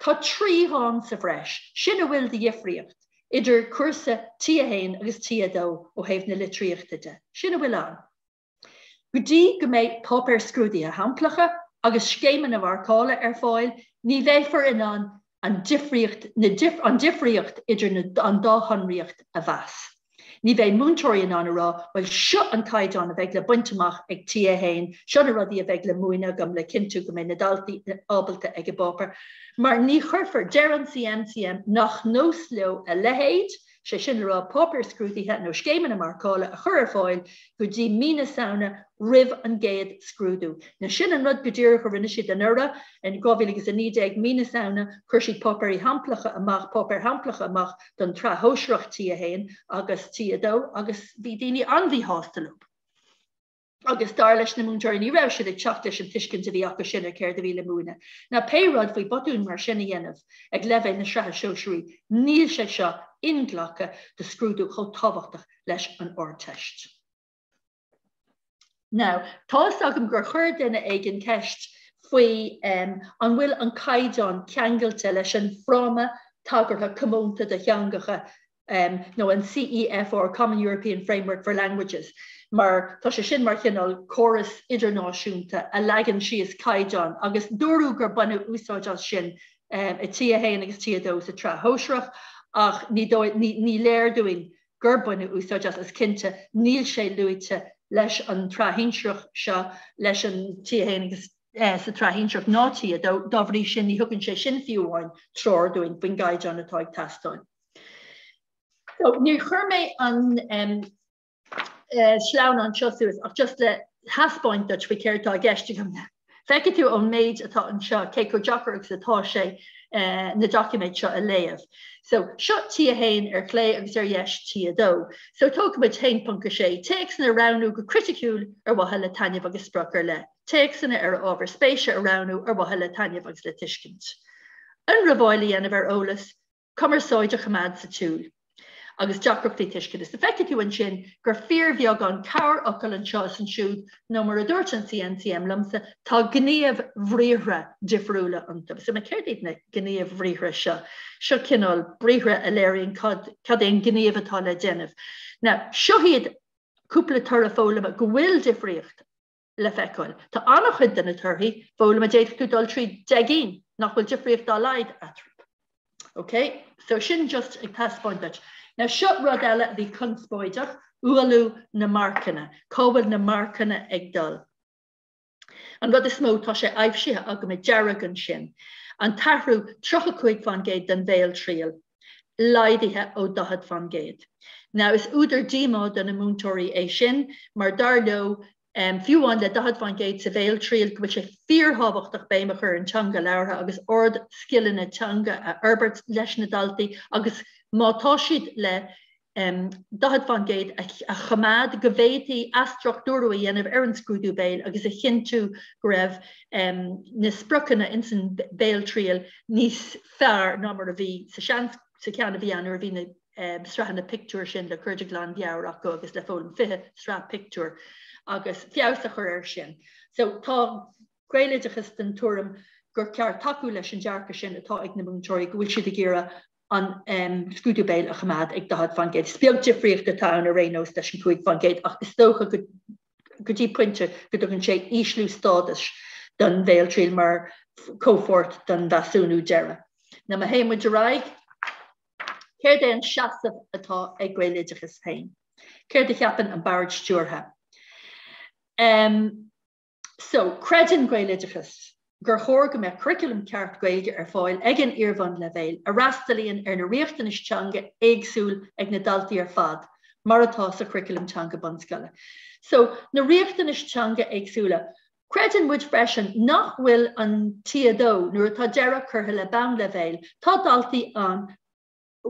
tá 3 dhán sa bhreis, sin a bhfuil de dhifríocht idir cúrsa T1 agus T2 ó thaobh na litríochta de. Sin a bhfuil ann. Go dtí go mbeidh páipéir scrúdaithe shamplacha agus scéimeanna marcála ar fáil, ní bheifear in ann an difríocht an difríocht idir na an dá shonraíocht a mheas. Ní bheidh múinteoirí in ann a rá, 'Bhuel, seo an caighdeán a bheidh le baint amach ag T1, seo na rudaí a bheidh le múineadh agam le cinntiú go mbeidh na daltaí ábalta ag an bpáipéar. Mar ní chuirfear, deir an CNCM nach nós leo a leithéid, sé sin le rá páipéir scrúdaithe nó scéimeanna marcála a chur ar fáil go dtí mí na Samhna roimh an gcéad scrúdú. Now sin an rud go díreach a rinne siad anuraidh, in 2019, mí na Samhna, chuir siad páipéirí shamplacha amach, páipéir shamplacha amach don tsraith shóisearach T1 agus T2 agus bhí daoine an-mhíshásta leo. agus dar leis na múinteoirí ní raibh siad ag teacht leis an tuiscint a bhí acu sin ar céard a bhí le múineadh. Now pé rud faoi botúin mar sin a dhéanamh ag leibhéal na sraithe sóisearaí, níl sé seo inghlactha do scrúdú chomh tábhachtach leis an Ardteist. Now, tá's agam gur chuir duine éigin ceist faoi an bhfuil an caighdeán ceangailte leis an bhFráma Tagartha Comónta do Theangacha nó an CEFR, Common European Framework for Languages, mar tá sé sin mar chineál córas idirnáisiúnta a leagann síos caighdeán agus dúradh gur baineadh úsáid as sin i T1 agus T2 sa tsraith shóisearach ach ní dóigh, ní léir dúinn gur baineadh úsáid as, is cinnte níl sé luaite leis an tsraith shinsearach seo, leis an T1 agus sa tsraith shinsearach ná T2, dá bhrí sin ní thugann sé sin fiú amháin treoir dúinn faoin gcaighdeán atá ag teastáil. So, níor chuir mé an um, uh, sleamhnán seo suas ach just le thaispeáint duit faoi céard atá i gceist agam. Feicfidh tú ón méid atá anseo cé chomh deacair agus atá sé uh, na doiciméid seo a léamh. So, seo T1 ar chlé agus ar dheis T2. So tógfaimid 1.6 téacsanna a roghnú go criticiúil ar mhaithe le taitneamh agus sprioc ar leith. Téacsanna ar ábhar spéise a roghnú ar mhaithe le taitneamh agus le tuiscint. Ionramháil a dhéanamh ar eolas, cumarsáid a choimeád sa tsiúl agus deacrachtaí tuisceana. So feicfidh tú ansin gur fíorbheagán corrfhocal anseo is ansiúd nó mar a dúirt an CNCM liomsa, tá gníomhbhriathra difriúla iontu. So céard iad na gníomhbhriathra seo? Seo cineál briathra a léiríonn cad, cad é an gníomh atá le déanamh. Now, seo iad cúpla toradh foghlama go bhfuil difríocht le feiceáil. Tá an-chuid de na torthaí foghlama d'fhéadfadh tú dul tríd 10 gcinn nach bhfuil difríocht dá laghad eatarthu. Ok, so sin just ag taispeáint duit. Now seo rud eile a bhí conspóideach, ualú na marcanna. Cá bhfuil na marcanna ag dul? An rud is mó, tá sé aibhsithe agam i dearg ansin. An t-athrú 35% den bhéaltriail, laghdaithe ó 40%. Now is údar díomá do na múinteoirí é sin mar dar leo, fiú amháin le 40% sa bhéaltriail, go bhfuil sé fíorthábhachtach béim a chur ar an teanga labhartha agus ard-scileanna teanga a fhorbairt leis na daltaí agus má tá siad le 40% a choimeád go bhféadfaí athstruchtúrú a dhéanamh ar an scrúdú béil agus a chinntiú go raibh na spriocanna ins an béaltriail níos fearr ná mar a bhí sa sean sa cheann a bhí ann nuair a bhí na sraitheanna pictiúr sin le cur de ghlanmheabhair acu agus le foghlaim 20 sraith pictiúr agus feabhas a chur air sin. So tá Gaeloideachas den tuairim gur ceart tacú leis an dearcadh sin atá ag na múinteoirí go bhfuil siad ag iarraidh an scrúdú béil a choimeád ag 40%. Is beag difríocht atá ann ar aon nós leis an 5% ach is dócha go go dtí pointe go dtugann sé ísliú stádais don bhéaltriail mar chomhpháirt den mheasúnú deiridh. Now má théann muid ar aghaidh, céard é an seasamh atá ag Gaeloideachas féin? Céard a cheapann an Bord Stiúrtha? Um, So, creideann Gaeloideachas gur chóir go mbeadh curriculum ceart Gaeilge ar fáil ag an iar-bhunleibhéal a fhreastalaíonn ar na riachtanais teanga éagsúil ag na daltaí ar fad, mar atá sa churriculum teanga bunscoile. So, na riachtanais teanga éagsúla. Creideann muid freisin nach bhfuil an T2, nuair atá deireadh curtha le bonnleibhéal, tá daltaí ann.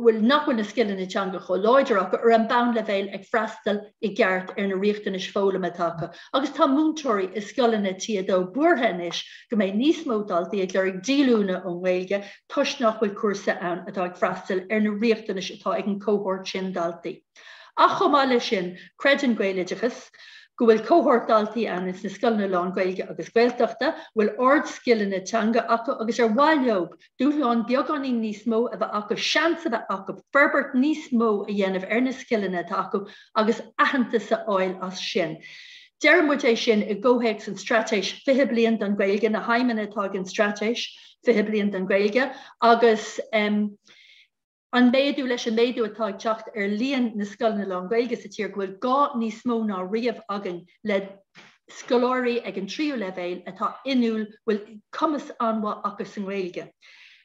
bhfuil nach bhfuil na scileanna teanga chomh láidir acu ar an mbonnleibhéal ag freastal i gceart ar na riachtanais foghlama atá acu agus tá múinteoirí i scoileanna T2 buartha anois go mbeidh níos mó daltaí ag lorg díolúine ón nGaeilge toisc nach bhfuil cúrsa ann atá ag freastal ar na riachtanais atá ag an cohort sin daltaí. Ach chomh maith leis sin, creideann Gaeloideachas go bhfuil cohórt daltaí ann ins na scoileanna lán-Ghaeilge agus Gaeltachta a bhfuil ardscileanna teanga acu agus ar mhaith leo dúshlán beagáinín níos mó a bheith acu, seans a bheith acu forbairt níos mó a dhéanamh ar na scileanna atá acu agus aitheantas a fháil as sin. Deir muid é sin i gcomhthéacs an Straitéis 20 Bliain don Ghaeilge, na haidhmeanna atá ag an Straitéis 20 Bliain don Ghaeilge agus an méadú leis an méadú atá ag teacht ar líon na scoileanna lán-Ghaeilge sa tír go bhfuil gá níos mó ná riamh againn le scoláirí ag an tríú leibhéal atá inniúil, bhfuil cumas an-mhaith acu sa nGaeilge.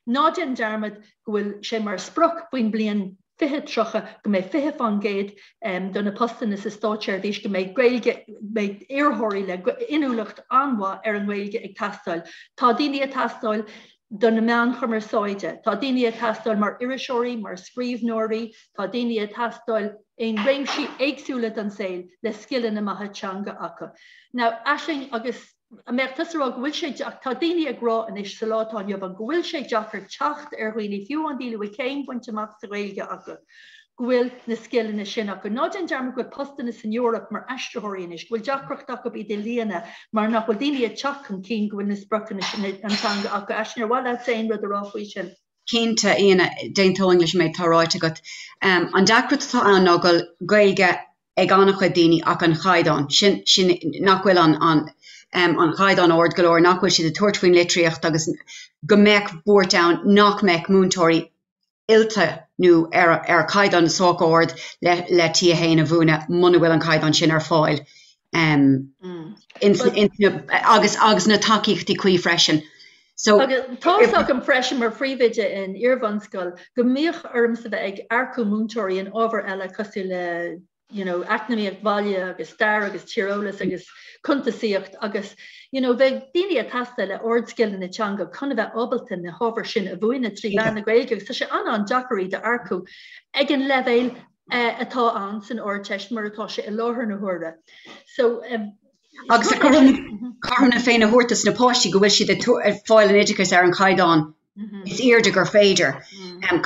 Ná déan dearmad go bhfuil sé mar sprioc faoin mbliain 2030 go mbeidh 20% de na postanna sa státseirbhís go mbeidh Gaeilge, mbeidh iarrthóirí le inniúlacht an-mhaith ar an nGaeilge ag teastáil. Tá daoine ag teastáil do na meáin chumarsáide. Tá daoine ag teastáil mar iriseoirí, mar scríbhneoirí, tá daoine ag teastáil in réimsí éagsúla den saol le scileanna maithe teanga acu. Now, Aisling, agus an mbeadh tusa ag rá go bhfuil sé, tá daoine ag rá anois sa lá atá inniu ann go bhfuil sé deacair teacht ar dhaoine, fiú amháin daoine a bhfuil céim bainte amach sa Ghaeilge acu, go bhfuil na scileanna sin acu. Ná déan dearmad go bhfuil postanna san Eoraip mar aistritheoirí anois, go bhfuil deacracht acu iad a líonadh mar nach bhfuil daoine ag teacht chun cinn go bhfuil na spriocanna sin, an teanga acu. Aisling, ar mhaith leatsa aon rud a rá faoi sin? Cinnte, a Fhíona, d'aontóinn leis an méid atá ráite agat. An deacracht atá ann ná go bhfuil Gaeilge ag an-chuid daoine ach an chaighdeán, sin, sin, nach bhfuil an, an, an chaighdeán ard go leor, nach bhfuil siad ag tabhairt faoin litríocht agus go mbeadh buairt ann nach mbeadh múinteoirí oilte nó ar chaighdeán sách ard le T1 a mhúineadh muna bhfuil an caighdeán sin ar fáil agus agus na tacaíochtaí cuí freisin. So, Agus tá fhios agam freisin mar phríomhoide in iarbhunscoil go mbíodh ormsa bheith ag earcú múinteoirí in ábhair eile cosúil le you know, eacnamaíocht bhaile agus stair agus tíreolas agus cuntasaíocht agus you know, bheadh daoine ag teastáil le ardscileanna teanga chun a bheith ábalta na hábhair sin a mhúineadh trí mheán na Gaeilge agus tá sé an-an-deacair iad a earcú ag an leibhéal uh, atá ann san Ardteist mar atá sé i láthair na huaire. So, um, Agus cothrom na Féinne a thabhairt dos na páistí go bhfuil siad ag fáil an oideachais ar an chaighdeán is airde gur féidir.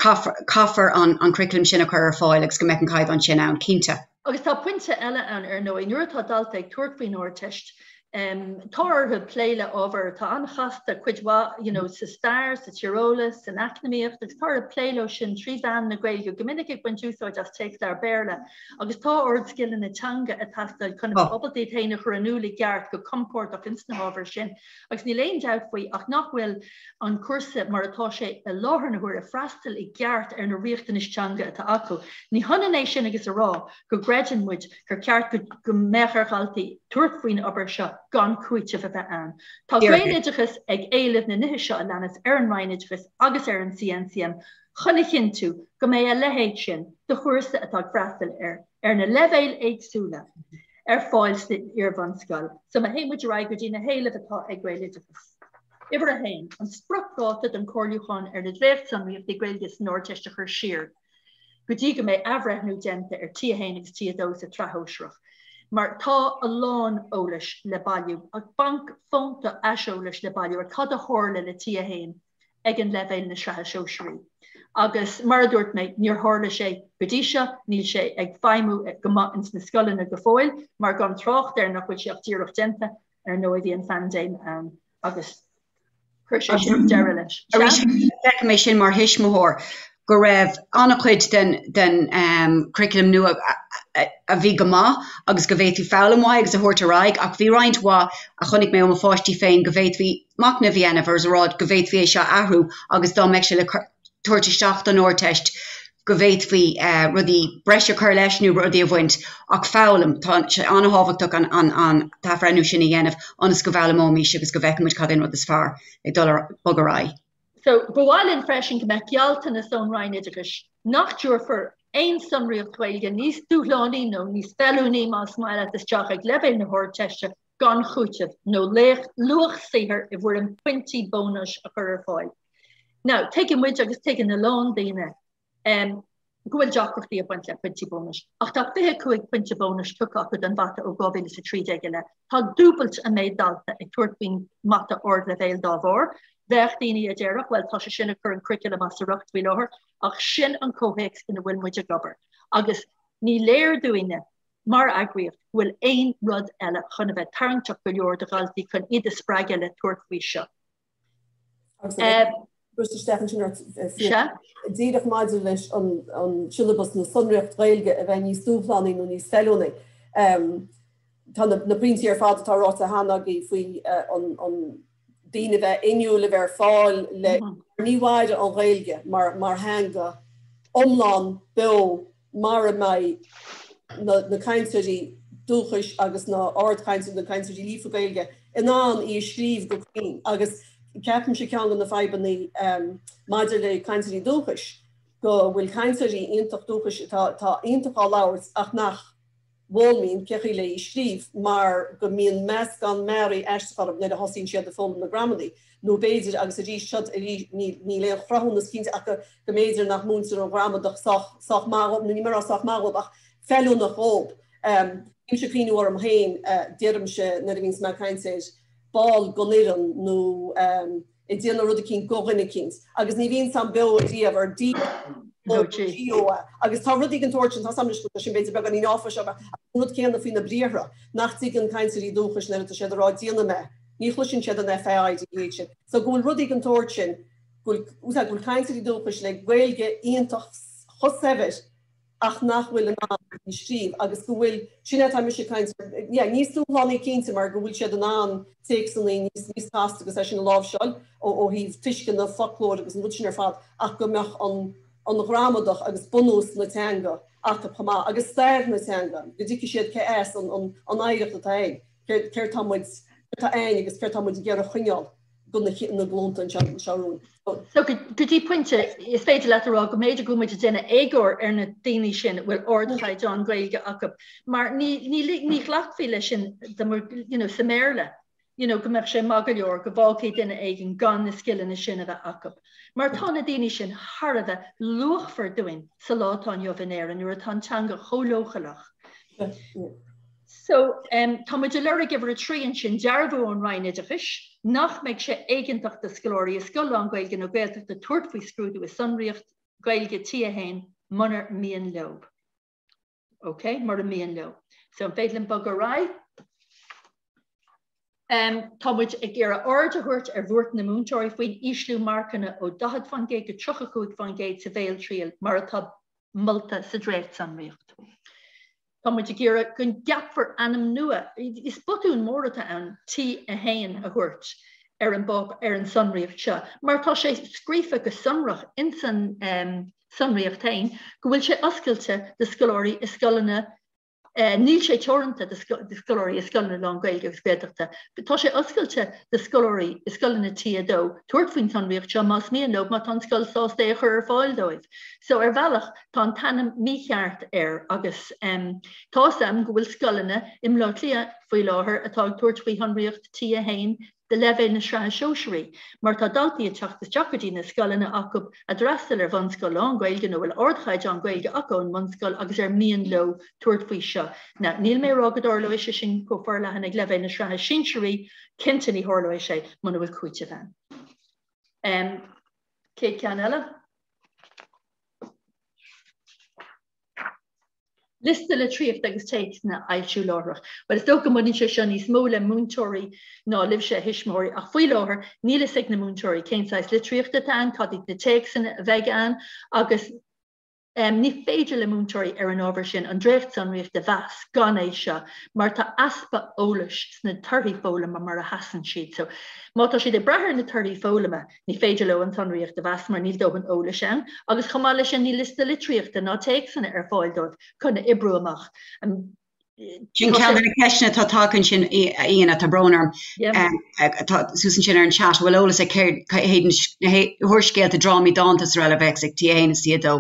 Caithfear an curriculum sin a chur ar fáil agus go mbeadh an caighdeán sin ann, cinnte. Agus tá pointe eile ann, ar ndóigh, nuair atá dalta ag tabhairt faoin Ardteist, tá orthu plé le ábhar atá an-chasta, cuid mhaith, you know, sa stair, sa tíreolas, san eacnamaíocht, agus tá orthu plé leo sin trí mheán na Gaeilge, go minic ag baint úsáid as téacsleabhar Béarla, agus tá ardscileanna teanga ag teastáil chun a bheith ábalta iad féin a chur in iúl i gceart go compordach ins na hábhair sin. Agus níl aon dabht faoi ach nach bhfuil an cúrsa mar atá sé i láthair na huaire ag freastal i gceart ar na riachtanais teanga atá acu. Ní hionann é sin agus a rá go gcreideann muid gur ceart go mbeadh ar dhaltaí tabhairt faoin obair seo gan cúiteamh a bheith ann. Tá Gaeloideachas ag éileamh na nithe seo a leanas ar an Roinn Oideachais agus ar an CNCM chun a chinntiú go mbeidh a leithéid sin de chúrsa atá ag freastal ar ar na leibhéil éagsúla ar fáil san iarbhunscoil. So má théann muid ar aghaidh go dtí na héilimh atá ag Gaeloideachas. Uimhir 1, an spriocdháta don chomhairliúchán ar na dréachtsonraíochtaí Gaeilge san Ardteist a chur siar go dtí go mbeidh athbhreithniú déanta ar T1 agus T2 sa tsraith shóisearach. Mar tá a lán eolais le bailiú, banc fónta aiseolais le bailiú ar cad a tharla le T1 ag an leibhéal na sraithe sóisearaí. Agus mar a dúirt mé, níor tharla sé go dtí seo, níl sé ag feidhmiú go maith ins na scoileanna go fóill, mar gan trácht air nach bhfuil sé ach díreach déanta, ar ndóigh bhí an phaindéim ann agus chuir sé sin deireadh leis. Arís, feicim é sin mar thuismitheoir, go raibh an-chuid den den curriculum nua a bhí go maith agus go bhféadfaí foghlaim uaidh agus a thabhairt ar aghaidh ach bhí roinnt mhaith a chonaic mé ó mo pháistí féin go bhféadfaí machnamh a dhéanamh agus a rá go bhféadfaí é seo a athrú agus dá mbeadh sé le tabhairt isteach don Ardteist go bhféadfaí rudaí breise a chur leis nó rudaí a bhaint ach foghlaim, tá sé an-thábhachtach an an an t-athbhreithniú sin a dhéanamh ionas go bhfoghlaimeoimís agus go bhfeicfimid cad é an rud is fearr ag dul ar bog ar aghaidh. So, ba mhaith linn freisin go mbeadh gealltanas ón Roinn Oideachais nach dtabharfar aon sonraíocht Ghaeilge níos dúshlánaí nó níos feiliúnaí más maith leat isteach ag leibhéal na hArdteiste gan chúiteamh nó luach saothair i bhfoirm pointí bónais a chur ar fáil. Now, tuigeann muid agus tuigeann a lán daoine. Go bhfuil deacrachtaí ag baint le pointí bónais. Ach tá 25 pointe bónais tugtha acu don mhata ó 2013 i leith. Tá dúbailt an méid dalta ag tabhairt faoin mata ardleibhéil dá bharr. Bheadh daoine a déarfadh, bhuel, tá sé sin ag cur an curriculum as a riocht faoi láthair, ach sin an comhthéacs ina bhfuil muid ag obair. Agus ní léir dúinne, mar eagraíocht, go bhfuil aon rud eile chun a bheith tarraingteach go leor do dhaltaí chun iad a spreagadh le tabhairt faoi seo. Agus isteach ansin ort díreach maidir leis an siollabas nó sonraíocht Ghaeilge a bheith níos dúshlánaí nó níos feiliúnaí. Tá na pointí ar fad atá ráite cheana agaibh faoi an daoine a bheith inniúil a bheith ar fáil le ní mhairfidh an Ghaeilge mar theanga iomlán beo mara mbeidh na cainteoirí dúchais agus na ardchainteoirí, na cainteoirí líofa Gaeilge, in ann í a scríobh go cruinn. Agus ceapaimse ceann de na fadhbanna maidir le cainteoirí dúchais, go bhfuil cainteoirí iontach dúchais atá iontach á labhairt ach nach bhfoghlaimíonn cé chaoi le í a scríobh mar go mbíonn meascán mearaí aisteach orthu nuair a thosaíonn siad ag foghlaim na gramadaí. Nó b'fhéidir, agus arís seo arís níl aon chruthúnas cinnte ach go mb'fhéidir nach múintear an ghramadach sách sách maith dhóibh, nó ní mé a rá sách maith dhóibh ach feiliúnach dhóibh. Bímse ag cuimhniú orm féin, deirimse nuair a bhíonns mé ag caint ar ball den fhoireann nó ag déanamh rud eicínt go dhuine eicínt agus ní bhíonn san beo ariamh ar D O G O A agus tá rudaí den tsórt sin, tá 's a'm anois go bhfuil sin b'fhéidir beagáinín áiféiseach ach an rud céanna faoi na briathra, nach dtuigeann cainteoirí dúchais nuair atá siad ag rá déanfaidh mé, ní chloiseann siad an FAI D H sin. So go bhfuil rudaí den tsórt sin, go bhfuil, go bhfuil cainteoirí dúchais le Gaeilge iontach chomh saibhir ach nach bhfuil in ann í a scríobh agus go bhfuil, sin é atá mise ag caint ar, yeah, níos dúshlánaí cinnte mar go bhfuil siad in ann téacsanna níos, níos casta agus é sin a láimhseáil ó, ó thaobh tuisceana, foclóir agus an rud sin ar fad ach go mbeadh an, an ghramadach agus bunús na teanga acu chomh maith agus stair na teanga, go dtuigfidh siad cé as an, an, an oidhreacht atá againn, céard, céard tá muid, céard tá againn agus céard tá muid ag iarraidh a choinneáil. do na glúnta anseo romhainn. So go dtí pointe, is féidir leat a rá go mb'fhéidir go bhfuil muid ag déanamh éagóir ar na daoine sin a bhfuil ardchaighdeán Gaeilge acu, mar ní ní ghlacfaí leis sin you know, sa mBéarla, you know, go mbeadh sé maith go leor go bhfágfaí duine éigin gan na scileanna sin a bheith acu. Mar tá na daoine sin thar a bheith luachmhar dúinn sa lá atá inniu in Éirinn nuair atá an teanga chomh leochaileach. So, tá muid ag lorg uimhir a 3 ansin, dearbhú ón Roinn Oideachais nach mbeidh sé éigeantach do scoláirí i scoil lán-Ghaeilge nó Gaeltachta tabhairt faoi scrúdú i sonraíocht Gaeilge T1 munar mian leo. Ok, mura mian leo. So, an féidir linn bogadh ar aghaidh? Tá muid ag iarraidh aird a thabhairt ar bhuairt na múinteoirí faoin ísliú marcanna ó 40% go 35% sa bhéaltriail mar atá molta sa dréachtsonraíocht. Tá muid ag iarraidh go gceapfar ainm nua, is botún mór atá ann T1 a thabhairt ar an ar an sonraíocht seo, mar tá sé scríofa go sonrach ins an tsonraíocht féin go bhfuil sé oscailte do scoláirí i scoileanna Níl sé teoranta do scoláirí i scoileanna lán-Ghaeilge agus Gaeltachta. Tá sé oscailte do scoláirí i scoileanna T2 tabhairt faoin tsonraíocht seo más mian leo, má tá an scoil sásta é a chur ar fáil dóibh. So ar bhealach tá an t-ainm mícheart air agus tá 'fhios a'm go bhfuil scoileanna i mBleá Cliath faoi láthair atá ag tabhairt faoi shonraíocht T1 do leibhéal na sraithe sóisearaí, mar tá daltaí ag teacht isteach go dtí na scoileanna acu a d'fhreastail ar bhunscoil lán-Ghaeilge nó bhfuil ardchaighdeán Gaeilge acu ón mbunscoil agus ar mian leo tabhairt faoi seo. Now, níl mé ag rá go dtarlóidh sé sin chomh forleathan ag leibhéal na sraithe sinsearaí, cinnte ní tharlóidh sé muna bhfuil cúiteamh ann. Um, chéad ceann eile. Liosta litríochta agus téacsanna a fhoilsiú láithreach. Bhuel, is dócha go mbaineann sé seo níos mó le múinteoirí ná libhse, a thuismitheoirí, ach faoi láthair níl fhios ag na múinteoirí cén saghas litríochta atá ann, cad iad na téacsanna a bheidh ann agus ní féidir le múinteoirí ar an ábhar sin an dréachtsonraíocht a mheas gan é seo mar tá easpa eolais sna torthaí foghlama mar a sheasann siad. So, má tá siad ag brath ar na torthaí foghlama, Ní féidir leo an tsonraíocht a mheas mar níl dóthain eolais ann agus chomh maith leis sin níl liosta litríochta ná téacsanna ar fáil dóibh chun a oibriú amach. Sin ceann de na ceisteanna atá tagtha ansin, a Fhíona, tá brón orm, atá suas ansin ar an chat, an bhfuil eolas ag céard na húrscéalta, drámaí, dánta is araile a bheas ag T1 is T2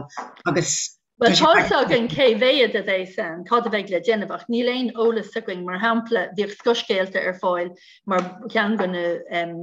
agus Bhuel, tá fhios againn cé mhéad a bheas ann, cad a bheidh le déanamh, ach níl aon eolas againn. Mar shampla, bhíodh Scothscéalta ar fáil mar cheann de na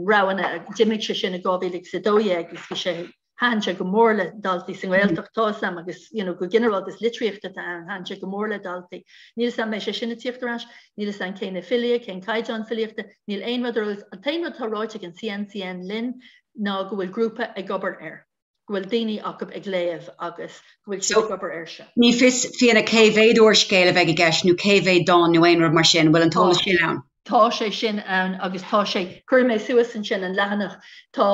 roghanna, d'imigh sé sin i 2012 agus bhí sé. Thaitin sé go mór le daltaí sa nGaeltacht, tá 'fhios a'm, agus you know go ginearálta is litríocht atá ann, thaitin sé go mór le daltaí. Níl 'fhios a'm an mbeidh sé sin ag tíocht ar ais, níl 'fhios a'm cé na filí, cén caighdeán filíochta, níl aon rud ar eolas, an t-aon rud atá ráite ag an CNCM linn ná go bhfuil grúpa ag obair air, go bhfuil daoine acu ag léamh agus go bhfuil siad ag obair air seo. Ní fios, Fiona, cé mhéad úrscéal a bheidh i gceist nó cé mhéad dán nó aon rud mar sin, an bhfuil an t-eolas sin ann? Tá sé sin ann agus tá sé, cuirfidh mé suas ansin an leathanach, tá,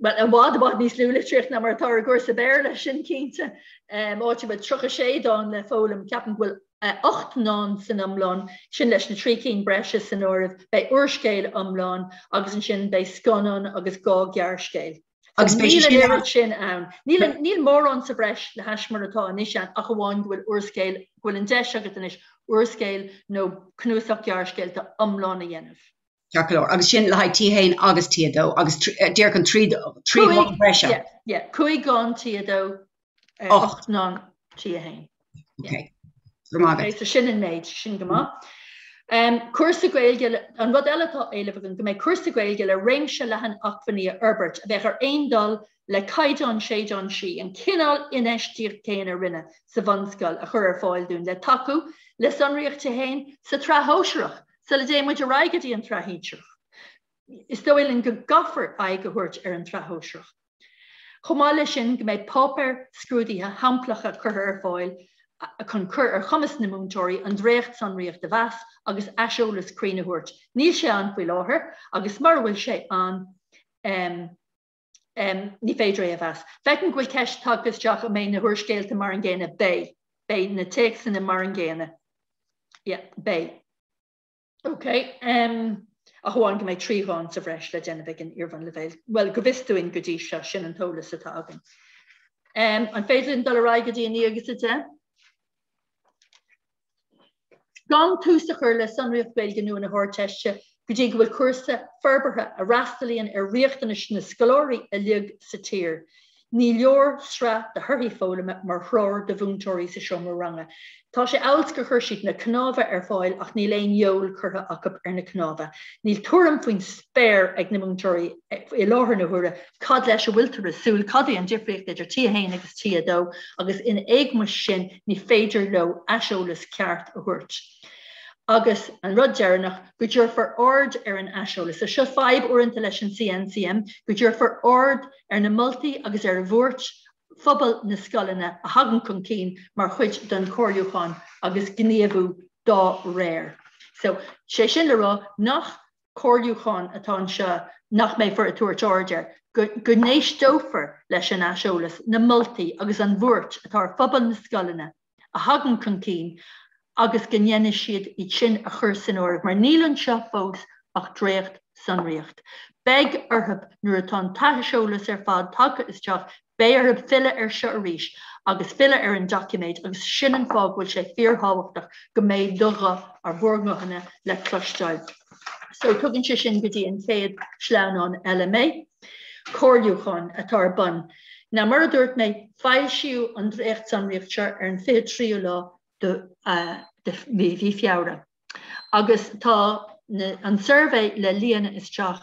bhuel, i bhfad, i bhfad níos lú litríocht ná mar atá ar an gcúrsa Béarla, sin cinnte. Áit a bhfuil 36 dán le foghlaim, ceapaim go bhfuil 8 ndán san iomlán, sin leis na trí cinn breise san áireamh, beidh úrscéal iomlán agus ansin beidh scannán agus dhá ghearrscéal. Agus níl an oiread sin ann. Níl, níl mórán sa bhreis le hais mar atá anois ann ach amháin go bhfuil úrscéal, go bhfuil an deis agat anois úrscéal nó cnuasach gearrscéalta iomlán a dhéanamh. Ceart go leor. Agus sin le haghaidh T1 agus T2 agus díreach an trí dhán breise. Yeah, yeah. 5 dhán T2, 8 ndán T1. Ok. Go maith agat. So sin an méid, sin go maith. Um, cúrsa Gaeilge, an rud eile atá á éileamh againn, go mbeidh cúrsa Gaeilge le réimse leathan acmhainní a fhorbairt a bheadh ar aon dul le caighdeán Séideán Sí, an cineál infheistíocht céanna a rinneadh sa bhunscoil a chur ar fáil dúinn le tacú le sonraíocht T1 sa tsraith shóisearach sula dtéann muid ar aghaidh go dtí an tsraith shinsearach. Is dóigh linn go gcaithfear aghaidh a thabhairt ar an tsraith shóisearach. Chomh maith leis sin, go mbeidh páipéir scrúdaithe shamplacha curtha ar fáil chun cur ar chumas na múinteoirí an dréachtsonraíocht a mheas agus aiseolas cruinn a thabhairt. Níl sé ann faoi láthair agus mura bhfuil sé ann, ní féidir é a mheas. Feicim go bhfuil ceist tagtha isteach an mbeidh na húrscéalta mar an gcéanna. Beidh. Beidh na téacsanna mar an gcéanna. Yeah, beidh. Ok, ach amháin go mbeidh 3 dhán sa bhreis le déanamh ag an iarbhunleibhéal. Bhuel, go bhfios dúinn go dtí seo, sin an t-eolas atá againn. An féidir linn dul ar aghaidh go dtí 9 agus 10? Gan tús a chur le sonraíocht Gaeilge nua na hArdteiste go dtí go bhfuil cúrsa forbartha a fhreastalaíonn ar riachtanais na scoláirí uilig sa tír. Ní leor sraith de thorthaí foghlama mar threoir do mhúinteoirí sa seomra ranga. Tá sé amhail is gur chuir siad na cnámha ar fáil ach níl aon fheoil curtha acu ar na cnámha. Níl tuairim faoin spéir ag na múinteoirí i láthair na huaire cad leis a bhfuiltear ag súil, cad é an difríocht idir T1 agus T2 agus in éagmais sin ní féidir leo aiseolas ceart a thabhairt. Agus an rud deireanach, go dtabharfar aird ar an aiseolas. So seo fadhb uaireanta leis an CNCM, go dtabharfar aird ar na moltaí agus ar bhuairt phobal na scoileanna a thagann chun cinn mar chuid den chomhairliúchán agus gníomhú dá réir. So, sé sin le rá nach comhairliúchán atá anseo nach mbeifear ag tabhairt aird air, go go n-éisteofar leis an aiseolas, na moltaí agus an bhuairt atá ar phobal na scoileanna a thagann chun cinn agus go ndéanfaidh siad iad sin a chur san áireamh, mar níl anseo fós ach dréacht-sonraíocht. Beidh orthu, nuair atá an t-aiseolas ar fad tagtha isteach, beidh orthu filleadh air seo arís agus filleadh ar an doiciméad agus sin an fáth go bhfuil sé fíorthábhachtach go mbeidh do ghuth, ár bhur nguthanna, le cloisteáil. So, tugann sé sin go dtí an chéad sleamhnán eile mé. Comhairliúchán atá ar bun. Now, mar a dúirt mé, foilsíodh an dréachtsonraíocht seo ar an 23ú lá de mhí Feabhra agus tá an suirbhé le líonadh isteach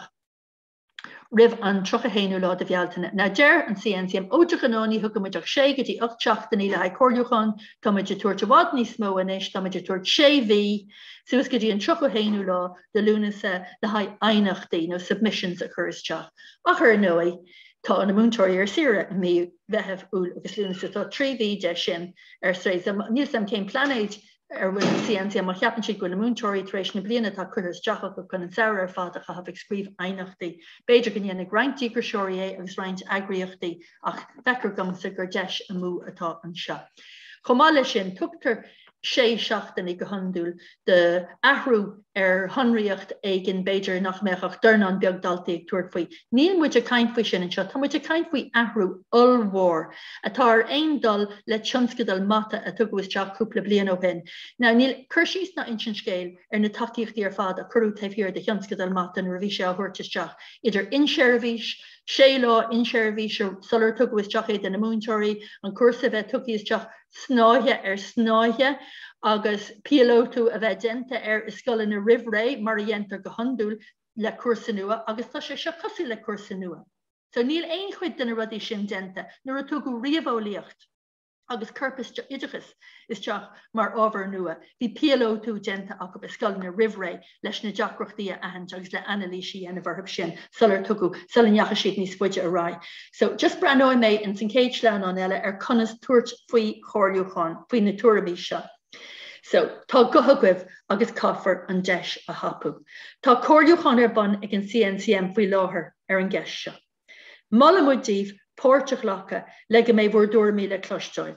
roimh an 31ú lá de Bhealtaine. Now, deir an CNCM, ó de ghnáth ní thugann muid ach sé go dtí 8 seachtainí le haghaidh comhairliúchán, tá muid ag tabhairt i bhfad níos mó anois, tá muid ag tabhairt sé mhí suas go dtí an 31ú lá de Lúnasa le haghaidh aighneachtaí nó submissions a chur isteach. Ach ar ndóigh, tá na múinteoirí ar saoire i mí Mheithimh, Iúil agus Lúnasa. Tá 3 mhí de sin ar strae. So níl 'fhios a'm cén plainéid ar bhfuil an CNCM má cheapann siad go bhfuil na múinteoirí tar éis na bliana atá curtha isteach acu chun an samhradh ar fad a chaitheamh ag scríobh aighneachtaí. B'fhéidir go ndéanfaidh roinnt díograiseoirí é agus roinnt eagraíochtaí ach feictear domsa gur deis amú atá anseo. Chomh maith leis sin, tugtar sé seachtaine go hiondúil d'athrú ar shonraíocht éigin b'fhéidir nach mbeadh ach dornán beag daltaí ag tabhairt faoi. Níl muid ag caint faoi sin anseo, tá muid ag caint faoi athrú ollmhór atá ar aon dul le tionscadal Mata a tugadh isteach cúpla bliain ó shin. Now níl cur síos ná insint scéil ar na tacaíochtaí ar fad a cuireadh taobh thiar de thionscadal Mata nuair a bhí sé á thabhairt isteach, idir inseirbhís, sé lá inseirbhíse sular tugadh isteach é do na múinteoirí, an cúrsa a bheith tugtha isteach snáithe ar shnáithe agus píolótú a bheith déanta air i scoileanna roimh ré, mar a dhéantar go hiondúil le cúrsa nua, agus tá sé seo cosúil le cúrsa nua. So níl aon chuid de na rudaí sin déanta nuair a tugadh ríomheolaíocht agus corpoideachas isteach mar ábhar nua. Bhí píolótú déanta acu i scoileanna roimh ré leis na deacrachtaí a aithint agus le anailís a dhéanamh orthu sin sular tugadh, sula ndeachaigh siad níos faide ar aghaidh. So just breathnóidh mé ins an chéad sleamhnán eile ar conas tabhairt faoi chomhairliúchán, faoi na tuairimí seo. So, tá guth agaibh agus caithfear an deis a thapú. Tá comhairliúchán ar bun ag an CNCM faoi láthair ar an gceist seo. Molaimid daoibh páirt a ghlacadh le go mbeidh bhur dtuairimí le cloisteáil.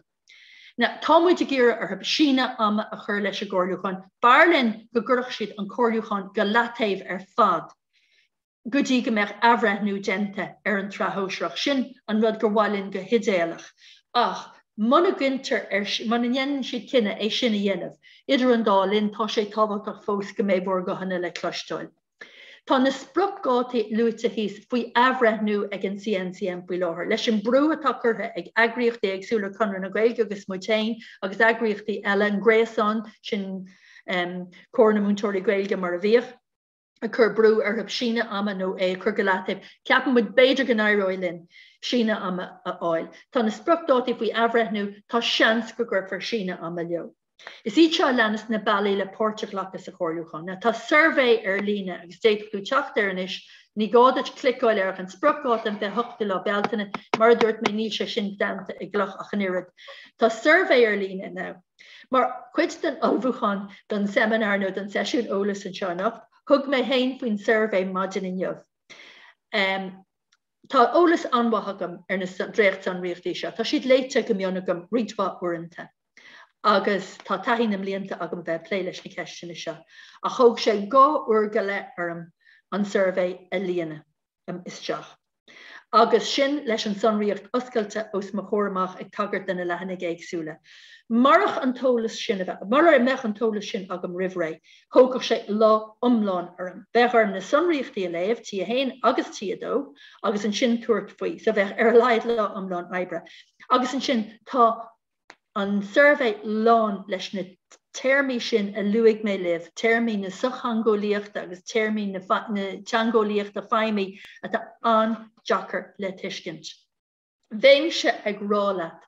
Now, tá muid ag iarraidh orthu síneadh ama a chur leis an gcomhairliúchán. B'fhearr linn go gcuirfeadh siad an comhairliúchán go leataobh ar fad. go dtí go mbeadh athbhreithniú déanta ar an tsraith shóisearach. Sin an rud gur mhaith linn go hidéalach. Ach muna gcinntear ar, muna ndéanann siad cinneadh é sin a dhéanamh, idir an dá linn, tá sé tábhachtach fós go mbeidh bhur nguthanna le cloisteáil. Tá na spriocdhátaí luaite thíos faoi athbhreithniú ag an CNCM faoi láthair. Leis an brú atá curtha ag eagraíochtaí éagsúla, Conradh na Gaeilge agus muid féin agus eagraíochtaí eile, an Gréasán, sin Comhar na Múinteoirí Gaeilge mar a bhíodh, ag cur brú orthu síneadh ama nó é a chur go leataobh. Ceapann muid b'fhéidir go n-éireoidh linn síneadh ama a fháil. Tá na spriocdhátaí faoi athbhreithniú, tá seans go gcuirfear síneadh ama leo. Is iad seo a leanas na bealaí le páirt a ghlacadh sa chomhairliúchán. Now tá suirbhé ar líne agus d'fhéadfadh tú teacht air anois, ní gá duit cliceáil air ach an spriocdháta an 28ú lá Bealtaine, mar a dúirt mé níl sé sin greanta i gcloch ach an oiread. Tá suirbhé ar líne now. Mar chuid den ullmhúchán don seimineár nó don seisiún eolais anseo anocht, thug mé féin faoin suirbhé maidin inniu. Tá eolas an-mhaith agam ar na dréachtsonraíochtaí seo. Tá siad léite go mion agam roinnt mhaith uaireanta agus tá taithí na mblianta agam a bheith ag plé leis na ceisteanna seo. Ach thóg sé 2 uair go leith orm an suirbhé a líonadh isteach. Agus sin leis an tsonraíocht oscailte os mo chomhair amach ag tagairt do na leathanaigh éagsúla. Marach an t-eolas sin a bheith, mura mbeadh an t-eolas sin agam roimh ré, thógfadh sé lá iomlán orm. Bheadh orm na sonraíochtaí a léamh, T1 agus T2, agus ansin tabhairt faoi. So bheadh ar a laghad lá iomlán oibre. Agus ansin tá an suirbhé lán leis na téarmaí sin a luaigh mé libh, téarmaí na sochtheangeolaíochta agus téarmaí na teangeolaíochta feidhmí atá an-deacair le tuiscint. Bheinnse ag rá leat,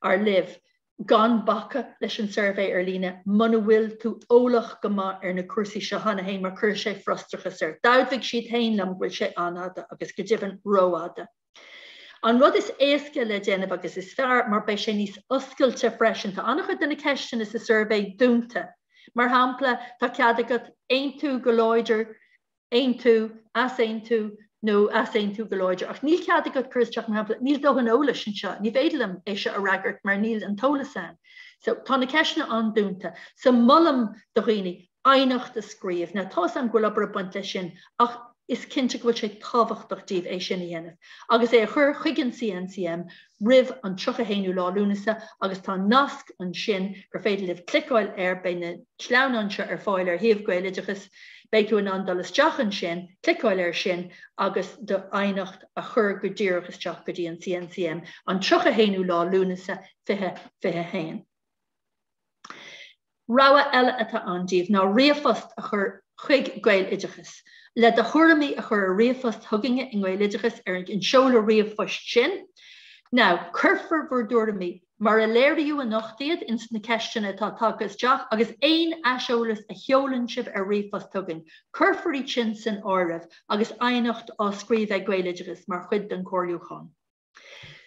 ar libh, gan bacadh leis an suirbhé ar líne muna bhfuil tú eolach go maith ar na cúrsaí seo cheana féin mar cuirfidh sé frustrachas ort. D'admhaigh siad féin liom go bhfuil sé an-fhada agus go deimhin rófhada. An rud is éasca le déanamh agus is fearr mar beidh sé níos oscailte freisin, tá an-chuid de na ceisteanna sa suirbhé dúnta. Mar shampla, tá cead agat aontú go láidir, aontú, easaontú nó easaontú go láidir ach níl cead agat cur isteach, mar shampla, níl dóthain eolais anseo, ní féidir liom é seo a fhreagairt mar níl an t-eolas ann. So tá na ceisteanna an-dúnta. So molaim do dhaoine aighneacht a scríobh. Now tá's a'm go bhfuil obair ag baint leis sin ach is cinnte go bhfuil sé tábhachtach daoibh é sin a dhéanamh agus é a chur chuig an CNCM roimh an 31ú lá Lúnasa agus tá nasc ansin gur féidir libh cliceáil air, beidh na sleamhnáin seo ar fáil ar shuíomh Gaeloideachas, beidh tú in ann dul isteach ansin, cliceáil air sin agus do aighneacht a chur go díreach isteach go dtí an CNCM an 31ú lá Lúnasa 2021. Rogha eile atá ann daoibh ná ríomhphost a chur chuig Gaeloideachas. Le do thuairimí a chur ar ríomhphost chugainne i nGaeloideachas ar an seoladh ríomhphoist sin. Now, cuirfear bhur dtuairimí, mar a léiríodh anocht iad ins na ceisteanna atá tagtha isteach agus aon aiseolas a sheolann sibh ar ríomhphost chugainn, cuirfear iad sin san áireamh agus aighneacht á scríobh ag Gaeloideachas mar chuid den chomhairliúchán.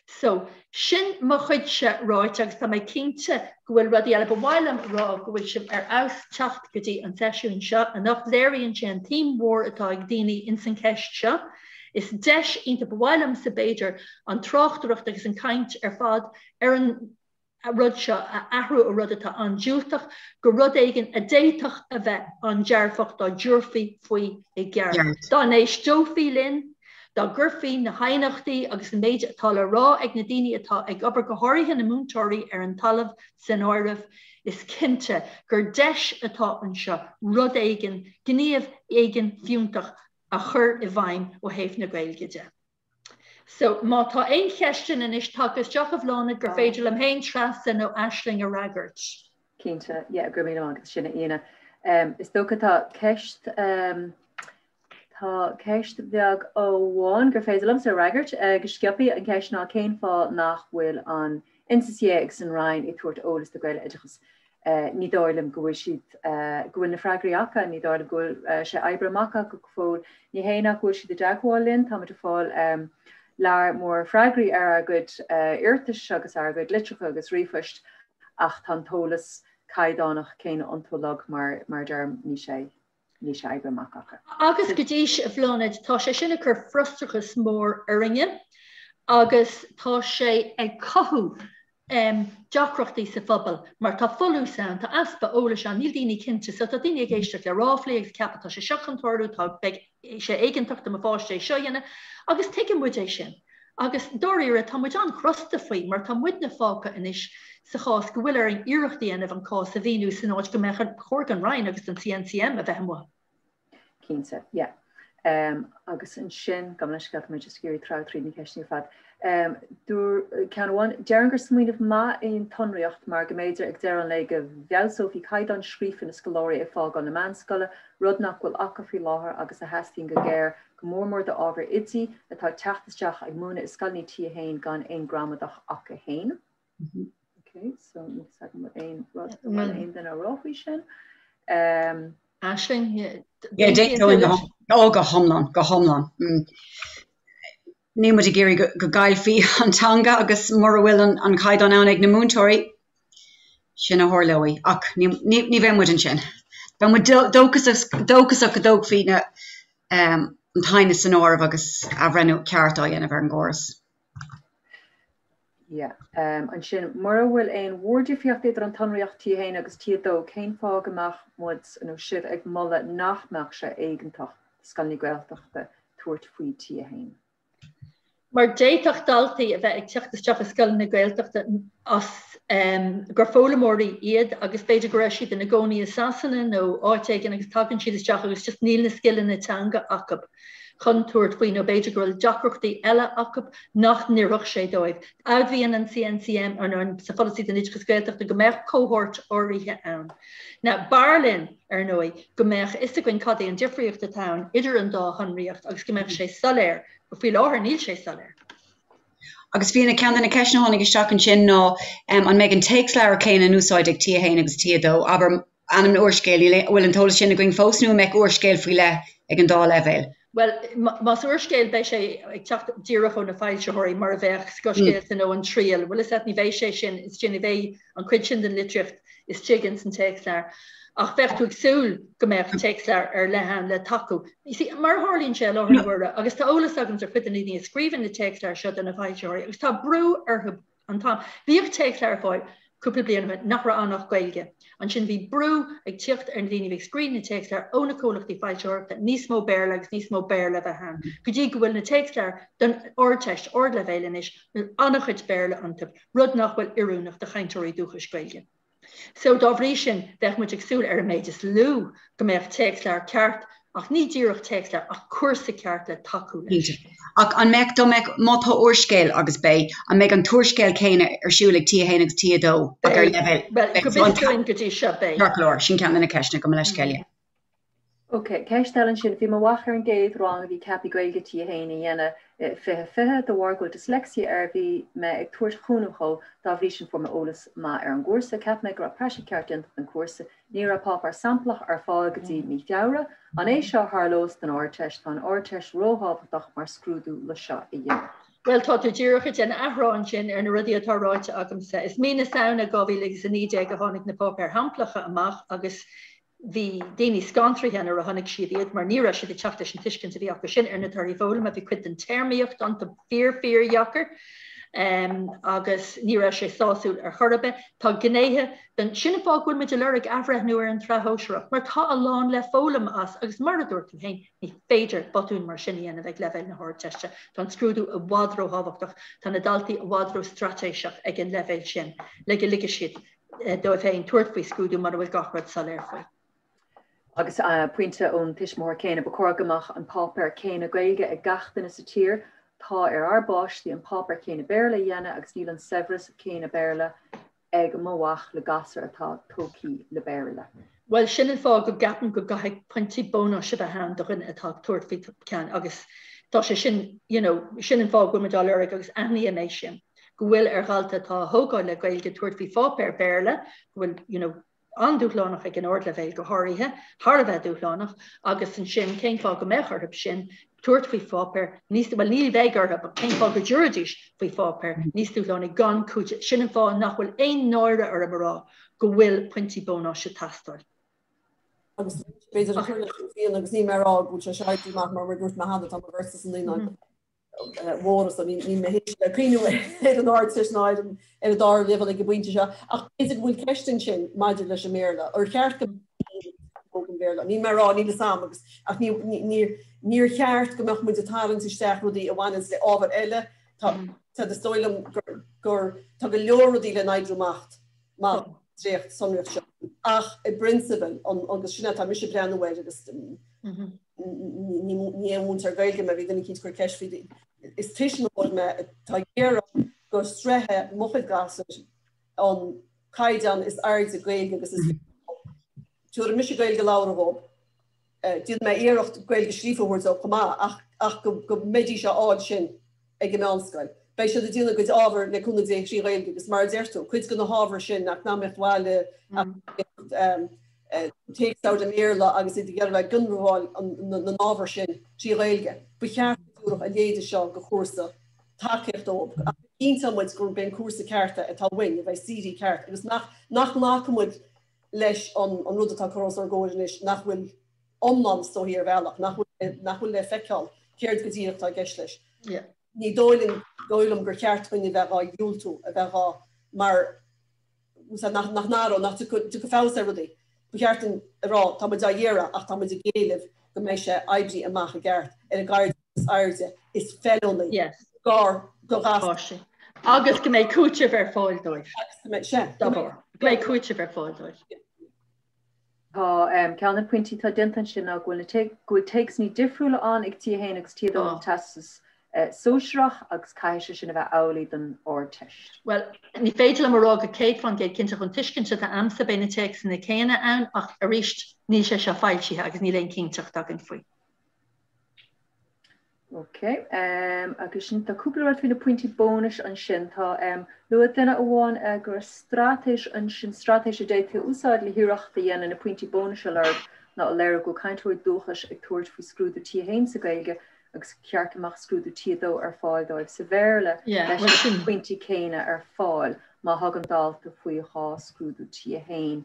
So, sin mo chuidse ráite agus tá mé cinnte go bhfuil rudaí eile. Ba mhaith liom a rá go bhfuil sibh ar fheabhas teacht go dtí an seisiún seo anocht. Léiríonn sé an tsuim mhór atá ag daoine ins an cheist seo. Is deis iontach, ba mhaith liomsa b'fhéidir an tráchtaireacht agus an caint ar fad ar an rud seo a athrú ó rud atá an-diúltach go rud éigin a d'fhéadfadh a bheith an-dearfach dá dtabharfaí faoi i gceart. Dá n-éisteofaí linn, dá gcuirfí na haighneachtaí agus an méid atá le rá ag na daoine atá ag obair, go háirithe na múinteoirí ar an talamh, san áireamh, is cinnte gur deis atá anseo rud éigin, gníomh éigin fiúntach a chur i bhfeidhm ó thaobh na Gaeilge de. So, má tá aon cheisteanna anois tagtha isteach a Bhláthnaid gur féidir liom féin, Treasa nó Aisling a fhreagairt. Cinnte, yeah, go raibh míle maith agat sin a Fhíona. Is dócha tá ceist, Tá ceist bheag amháin gur féidir liomsa a fhreagairt go sciobtha. An cheist ná cén fáth nach bhfuil an NCCA agus an Roinn ag tabhairt eolas do Ghaeloideachas? Ní dóigh liom go bhfuil siad, go bhfuil na freagraí acu, ní dóigh liom go bhfuil sé oibrithe amach acu go fóill. Ní hé nach bhfuil siad i dteagmháil linn, táimid ag fáil lear mór freagraí ar ár gcuid iarratais agus ár gcuid litreacha agus ríomhphoist ach tá an t-eolas caighdeánach céanna iontu uilig mar a deirim, níl sé. Níl sé oibrithe amach acu. Agus go dtí seo, a Bhláthnaid, tá sé sin ag cur frustrachas mór orainne agus tá sé ag cothú deacrachtaí sa phobal mar tá folús ann, tá easpa eolais ann, níl daoine cinnte, so tá daoine ag éisteacht le ráflaí agus ag ceapadh tá sé seo chun tarlú, tá, beidh sé éigeantach do mo pháiste é seo a dhéanamh agus tuigeann muid é sin. Agus dáiríre, tá muid an-chrosta faoi mar tá muidne fágtha anois sa chás go bhfuil orainn iarracht a dhéanamh an cás a mhíniú san áit go mbeadh an chóir don Roinn agus don CNCM a bheith amuigh. Cinnte, yeah. Um, agus ansin, gabh mo leithscéal, tá mé just ag iarraidh treabhadh tríd na ceisteanna ar fad. Um, dúr, ceann amháin, déarfainn gur smaoineamh maith é an tsonraíocht mar go mb'fhéidir ag deireadh an lae go bhfeabhsófaí caighdeán scríofa na scoláirí ag fágáil na meánscoile, rud nach bhfuil acu faoi láthair agus a theastaíonn go géar go mór mór d'ábhar oidí atá ag teacht isteach ag múineadh i scoileanna T1 gan aon gramadach acu féin. Ok, so níl fhios agam aon rud an bhfuil aon duine a rá faoi sin. Um, Aisling, Ó go hiomlán, go hiomlán. Mm. Níl muid ag iarraidh go gcaillfí an teanga agus mura bhfuil an caighdeán ann ag na múinteoirí, sin a tharlóidh. Ach ní bheidh muid ansin. Beidh muid dóchasach go dtógfaí an t-aighneas san áireamh agus athbhreithniú ceart á dhéanamh ar an gcóras. Yeah. Ansin, mura bhfuil aon mhórdhifríocht idir an tsonraíocht T1 agus T2, cén fáth go mbeadh muid nó sibh ag moladh nach mbeadh sé éigeantach do scoileanna Gaeltachta tabhairt faoi T1? Mar d'fhéadfadh daltaí a bheith ag teacht isteach i scoileanna Gaeltachta as gur foghlaimeoirí iad agus b'fhéidir go raibh siad ina gcónaí i Sasana nó áit éigin agus tagann siad isteach agus just níl na scileanna teanga acu chun tabhairt faoi nó b'fhéidir go bhfuil deacrachtaí eile acu nach n-oirfeadh sé dóibh. Admhaíonn an CNCM sa pholasaí don oideachas Gaeltachta go mbeadh cohórt áirithe ann. Now, b'fhearr linn, ar ndóigh, go mbeadh fhios againn cad é an difríocht atá ann idir an dá shonraíocht agus go mbeadh sé soiléir, but faoi láthair níl sé soiléir. Agus Fíona, ceann de na ceisteanna a tháinig isteach ansin ná an mbeidh an téacsleabhar céanna in úsáid ag T1 agus T2, abair ainm an úrscéil, níl aon, bhfuil an t-eolas sin againn fós nó an mbeidh úrscéal faoi leith ag an dá leibhéal? Bhuel, más úrscéal beidh sé ag teacht díreach ó na foilsitheoirí mar a bheadh Scothscéalta nó An Triail, bhfuil fhios a't, ní bheidh sé sin istigh, ní bheidh an chuid sin den litríocht istigh ins an téacsleabhar. Ach bheadh tú ag súil go mbeadh téacsleabhar ar leith ann le tacú. You see, mar a tharlaíonn sé i láthair na huaire, agus tá eolas agam ar chuid de na daoine a scríobhann na téacsleabhair seo do na foilsitheoirí, agus tá brú orthu an t-am. Bhíodh téacsleabhair ar fáil cúpla bliain ó shin nach raibh ann ach Gaeilge. Ansin bhí brú ag tíocht ar na daoine a bhí ag scríobh na téacsleabhar ó na comhlachtaí foilsitheoireachta níos mó Béarla agus níos mó Béarla a bheith ann, go dtí go bhfuil na téacsleabhair don Ardteist, ardleibhéal anois, bhfuil an-chuid Béarla iontu, rud nach bhfuil oiriúnach do chainteoirí dúchais Gaeilge. So, dá bhrí sin, bheadh muid ag súil, ar an méid is lú, go mbeadh téacsleabhar ceart, ach ní díreach téacsleabhar, ach cúrsa ceart le tacú leis. Cinnte. Ach an mbeadh, dá mbeadh, má tá úrscéal, agus beidh, an mbeidh an t-úrscéal céanna ar siúl ag T1 agus T2, ach ar leibhéal, Bhuel, go bhfios dúinn go dtí seo, beidh. Ceart go leor, sin ceann de na ceisteanna, gabh mo leithscéal, yeah. Ok, ceist eile ansin. Bhí mo mhac ar an gcéad rang a bhí ceaptha Gaeilge T1 a dhéanamh i 2020. De bharr go bhfuil dyslexia air bhí mé ag tabhairt chúnamh dhó, dá bhrí sin fuair mé eolas maith ar an gcúrsa. Cheap mé go raibh praiseach ceart déanta den chúrsa. Ní raibh páipéar samplach ar fáil go dtí mí Feabhra. An é seo a tharlós don Ardteist? Tá an Ardteist róthábhachtach mar scrúdú le seo a dhéanamh. Bhuel, tá tú díreach ag déanamh athrá ansin ar na rudaí atá ráite agamsa. Is mí na Samhna 2019 a tháinig na páipéir shamplacha amach agus Bhí daoine scantraithe nuair a chonaic siad iad mar ní raibh siad ag teacht leis an tuiscint a bhí acu sin ar na torthaí foghlama. Bhí cuid den téarmaíocht iontu fíor fíordheacair agus ní raibh sé sásúil ar chor ar bith. Tá gnéithe den, sin an fáth go bhfuil muid ag lorg athbhreithniú ar an tsraith shóisearach mar tá a lán le foghlaim as agus mar a dúirt tú féin, ní féidir botún mar sin a dhéanamh ag leibhéal na hArdteiste. Tá an scrúdú i bhfad róthábhachtach, tá na daltaí i bhfad ró-straitéiseach ag an leibhéal sin le go ligfidh siad dóibh féin tabhairt faoi scrúdú mura bhfuil gach rud soiléir faoi. Agus pointe ón tuismitheoir céanna, ba chóir go mbeadh an páipéar céanna Gaeilge ag gach duine sa tír. Tá ar ár bpáistí an páipéar céanna Béarla a dhéanamh agus níl an saibhreas céanna Béarla ag mo mhac le gasúr atá tógtha le Béarla. Bhuel, sin an fáth go gceapaim go gcaithfidh pointí bónais a bheith ann do dhuine atá ag tabhairt faoi cheann agus tá sé sin, you know, sin an fáth go bhfuil muid á lorg agus aithním é sin, go bhfuil ar dhalta atá á thógáil le Gaeilge tabhairt faoi pháipéar Béarla, go bhfuil, you know, an-dúshlánach ag an ardleibhéal go háirithe, thar a bheith dúshlánach, agus ansin cén fáth go mbeadh orthu sin tabhairt faoi pháipéar níos, bhuel ní bheidh orthu, ach cén fáth go dtabharfaidís faoi pháipéar níos dúshlánaí gan cúiteamh, sin an fáth nach bhfuil aon náire orm a rá go bhfuil pointí bónais ag teastáil. Agus b'fhéidir a chur leis an bhfiann agus níl mé ag rá go bhfuil sé seo oibriú amach mar mar dúirt mé cheana tá mo bheirt sa naíonáin mhóra so níl mé théis a bheith ag cuimhniú ar an Ardteist ná ar an ar an dara leibhéal ag an bpointe seo ach b'fhéidir go bhfuil ceist ansin maidir leis an mBéarla. Ar cheart go an Bhéarla. Níl mé ag rá níl fhios a'm agus ach ní níor cheart go mbeadh muid ag tarraingt isteach rudaí a bhaineanns le ábhair eile. Tá tá is dóigh liom gur gur tá go leor rudaí le n-oibriú amach mar dréacht sonraíocht seo ach i bprionsabal agus sin atá mise ag breathnú air agus ní aon mhúinteoir Gaeilge mé bhí duine eicínt ag cur ceist faoi is tuismitheoir mé atá ag iarraidh go sroichfidh mo chuid gasúr an caighdeán is airde Gaeilge agus is tabharfaidh mise Gaeilge labhartha dhóibh. Déanfaidh mé iarracht Gaeilge scríofa a thabhairt dóibh chomh maith ach ach go go mbeidís á fháil sin ag an meánscoil. Beidh siad ag déanamh a gcuid ábhair le cúnamh Dé thrí Ghaeilge agus mar a deir tú, cuid de na hábhair sin, eacnamaíocht bhaile, téacsleabhair i mBéarla agus iad ag iarraidh bheith ag ionramháil na n-ábhar sin trí Ghaeilge. Ba cheart go dtabharfadh a leithéide seo de chúrsa tacaíocht dóibh ach go gcinnteoidh muid gurb é an cúrsa ceart é atá uainn, a bheidh CD ceart agus nach nach nglacfaidh muid leis an rud atá curtha os ár gcomhair anois nach bhfuil iomlán is dóichí ar bhealach, nach bhfuil nach bhfuil le feiceáil céard go díreach atá i gceist leis. Ní dóigh linn, dóigh liom gur cheart dúinn a bheith dhá dhiúltú, a bheith dhá mar nach nach n-athródh, nach dtiocfadh feabhas ar rudaí. Ba cheart dúinn a rá tá muid á iarraidh ach tá muid ag éileamh go mbeidh sé oibrithe amach i gceart ar an gcaighdeán is airde is feiliúnaí gar do ghasúir. Agus go mbeidh cúiteamh ar fáil dóibh. Agus go mbeidh, sea. Dá bharr. Go mbeidh cúiteamh ar fáil dóibh. Tá ceann de na pointí atá déanta ansin ná go bhfuil go bhfuil téacsanna difriúla ann ag T1 agus T2 don Teastas Sóisearach agus caithfidh sé sin a bheith amhlaidh don Ardteist. Bhuel, ní féidir liom a rá go 100% cinnte ón tuiscint atá a'msa beidh na téacsanna céanna ann ach arís níl sé seo foilsithe agus níl aon cinnteacht againn faoi. Ok, agus sin tá cúpla rud faoi na pointí bónais ansin. Tá luaigh duine amháin go raibh straitéis ansin, straitéis a d'fhéadfaí a úsáid le hiarracht a dhéanamh na pointí bónais a lorg ná a léiriú go bhfuil cainteoirí dúchais ag tabhairt faoi scrúdú T1 sa Ghaeilge agus ba cheart go mbeadh scrúdú T2 ar fáil dóibh sa Bhéarla leis na pointí céanna ar fáil má thagann dalta faoi dhá scrúdú T1.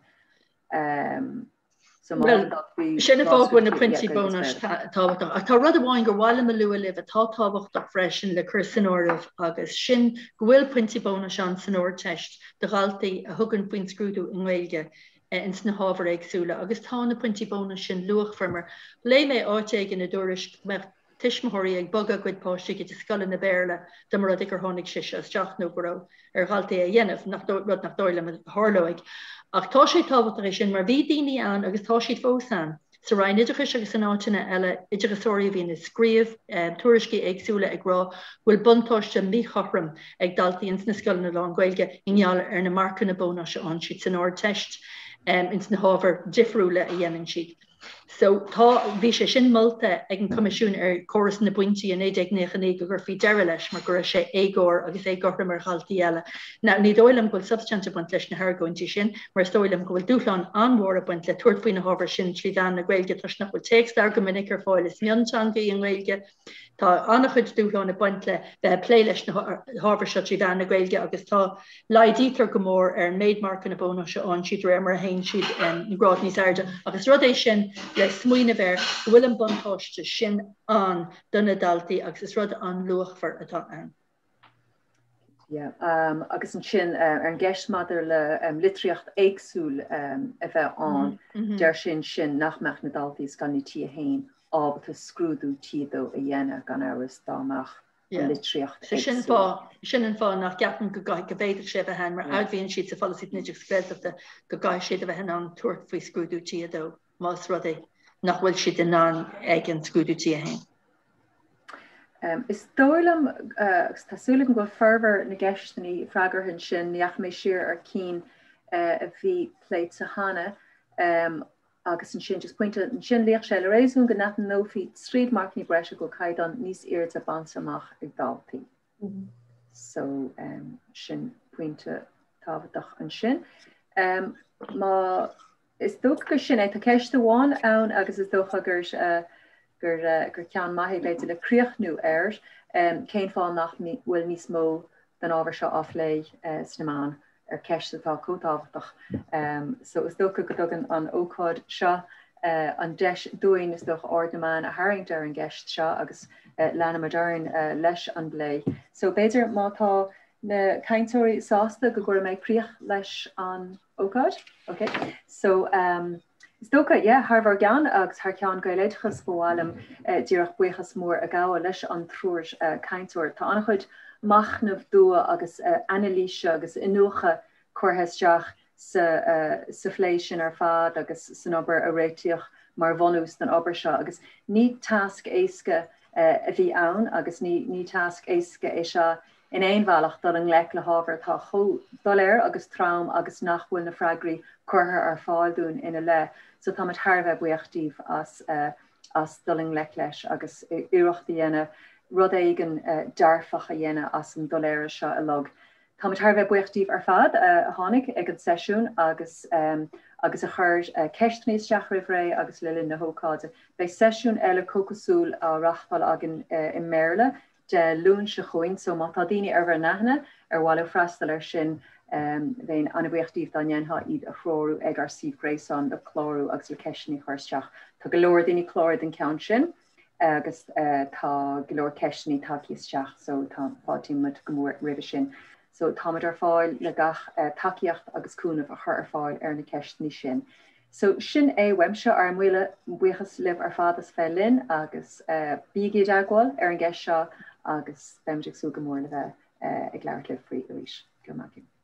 So má thagann dalta faoi Sin an fáth go bhfuil na pointí bónais tábhachtach. Ach tá rud amháin gur mhaith liom a lua libh atá tábhachtach freisin le cur san áireamh agus sin go bhfuil pointí bónais ann san Ardteist do dhaltaí a thugann faoin scrúdú i nGaeilge ins na hábhair éagsúla agus tá na pointí bónais sin luachmhar mar léigh mé áit éigin i dtuairisc go mbeadh tuismitheoirí ag bogadh a gcuid páistí go dtí scoileanna Béarla dá mba rud é gur tháinig sé seo isteach nó go raibh ar dhaltaí é a dhéanamh, nach rud nach dóigh liom a tharlóidh. Ach tá sé tábhachtach é sin mar bhí daoine ann agus tá siad fós ann, sa Roinn Oideachais agus in áiteanna eile, oideachasóirí a bhíonn ag scríobh tuairiscí éagsúla ag rá go bhfuil buntáiste míchothrom ag daltaí ins na scoileanna lán-Ghaeilge i ngeall ar na marcanna bónais a fhaigheann siad san Ardteist ins na hábhair difriúla a dhéanann siad. So tá, bhí sé sin molta ag an Coimisiún ar Chóras na bPointí i 1999 go gcuirfí deireadh leis mar go raibh sé éagóir agus éagothrom ar dhaltaí eile. Now ní dóigh liom go bhfuil substaint ag baint leis na hargóintí sin mar is dóigh liom go bhfuil dúshlán an-mhór ag baint le tabhairt faoi na hábhair sin trí mheán na Gaeilge toisc nach bhfuil téacsleabhair go minic ar fáil, is mionteanga í an Ghaeilge. Tá an-chuid dúshlán ag baint le bheith ag plé leis na hábhair seo trí mheán na Gaeilge agus tá, laghdaítear go mór ar an méid marcanna bónais a fhaigheann siad de réir mar a théann siad na gráid níos airde ach is rud é sin le smaoineamh air go bhfuil an buntáiste sin ann do na daltaí agus is rud an-luachmhar atá ann. Yeah, um, agus ansin uh, ar an gceist maidir le um, litríocht éagsúil um, a bheith ann, mm -hmm. deir sé ansin nach mbeadh na daltaí i scoileanna T1 ábalta scrúdú T2 a dhéanamh gan amhras dá mbeadh an litríocht éagsúil. Sin fáth, sin an fáth nach gceapaim go go bhféadfadh sé a bheith ann mar admhaíonn siad sa pholasaí don oideachas Gaeltachta go gcaithfidh siad a bheith in ann tabhairt faoi scrúdú T2. más rud é nach bhfuil siad in ann ag an scrúdú T1. Is dóigh liom, agus tá súil agam go bhfuil formhór na gceisteanna freagartha ansin, ní dheachaigh mé siar ar cinn a bhí pléite cheana. Agus ansin, just pointe ansin, luífeadh sé le réasún go n-aithneofaí tríd marcanna breise go bhfuil caighdeán níos airde bainte amach ag daltaí. So sin pointe tábhachtach ansin. Má is dócha gur sin é, tá ceist amháin ann agus is dócha gur gur gur ceann maith é b'fhéidir le críochnú air, cén fáth nach bhfuil níos mó den ábhar seo á phlé sna meáin? ar ceist atá chomh tábhachtach. So is dócha go dtugann an ócáid seo an deis dúinn, is dócha, aird na meán a tharraingt ar an gceist seo agus leanfaimid orainn leis an bplé. So b'fhéidir má tá na cainteoirí sásta go gcuirfidh mé críoch leis an ócáid? Ok. So is dócha, yeah, thar bhur gceann agus thar ceann Gaeloideachas ba mhaith liom díreach buíochas mór a ghabháil leis an triúr cainteoir. Tá an-chuid machnaimh dua agus anailíse agus iniúchadh curtha isteach sa sa phlé sin ar fad agus san obair a réitíodh mar bhunús don obair seo agus ní tasc éasca a bhí ann agus ní ní tasc éasca é seo in aon bhealach dul i ngleic le hábhar atá chomh doiléir agus trom agus nach bhfuil na freagraí curtha ar fáil dúinn ina leith. So táimid thar a bheith buíoch díbh as as dul i ngleic leis agus iarracht a dhéanamh rud éigin dearfach a dhéanamh as an doiléire seo uilig. Táimid thar a bheith buíoch díbh ar fad a tháinig ag an seisiún agus agus a chuir ceisteanna isteach roimh ré agus le linn na hócáide. Beidh seisiún eile comhchosúil á reáchtáil againn i mBéarla Dé Luain seo chugainn so má tá daoine ar bhur n-aithne ar mhaith leo freastal air sin bheinn an-bhuíoch díobh dá ndéanfá iad a threorú ag ár suíomh gréasáin le clárú agus le ceisteanna a chur isteach. Tá go leor daoine cláraithe don ceann sin agus tá go leor ceisteanna tagtha isteach so tá fáiltíonn muid go mór roimhe sin. So táimid ar fáil le gach tacaíocht agus cúnamh a chur ar fáil ar na ceisteanna sin. So sin é uaimse, ár míle buíochas libh ar fad as bheith linn agus bígí i dteagmháil ar an gceist seo agus beimid ag súil go mór le bheith ag labhairt libh faoi arís. Go raibh maith agaibh.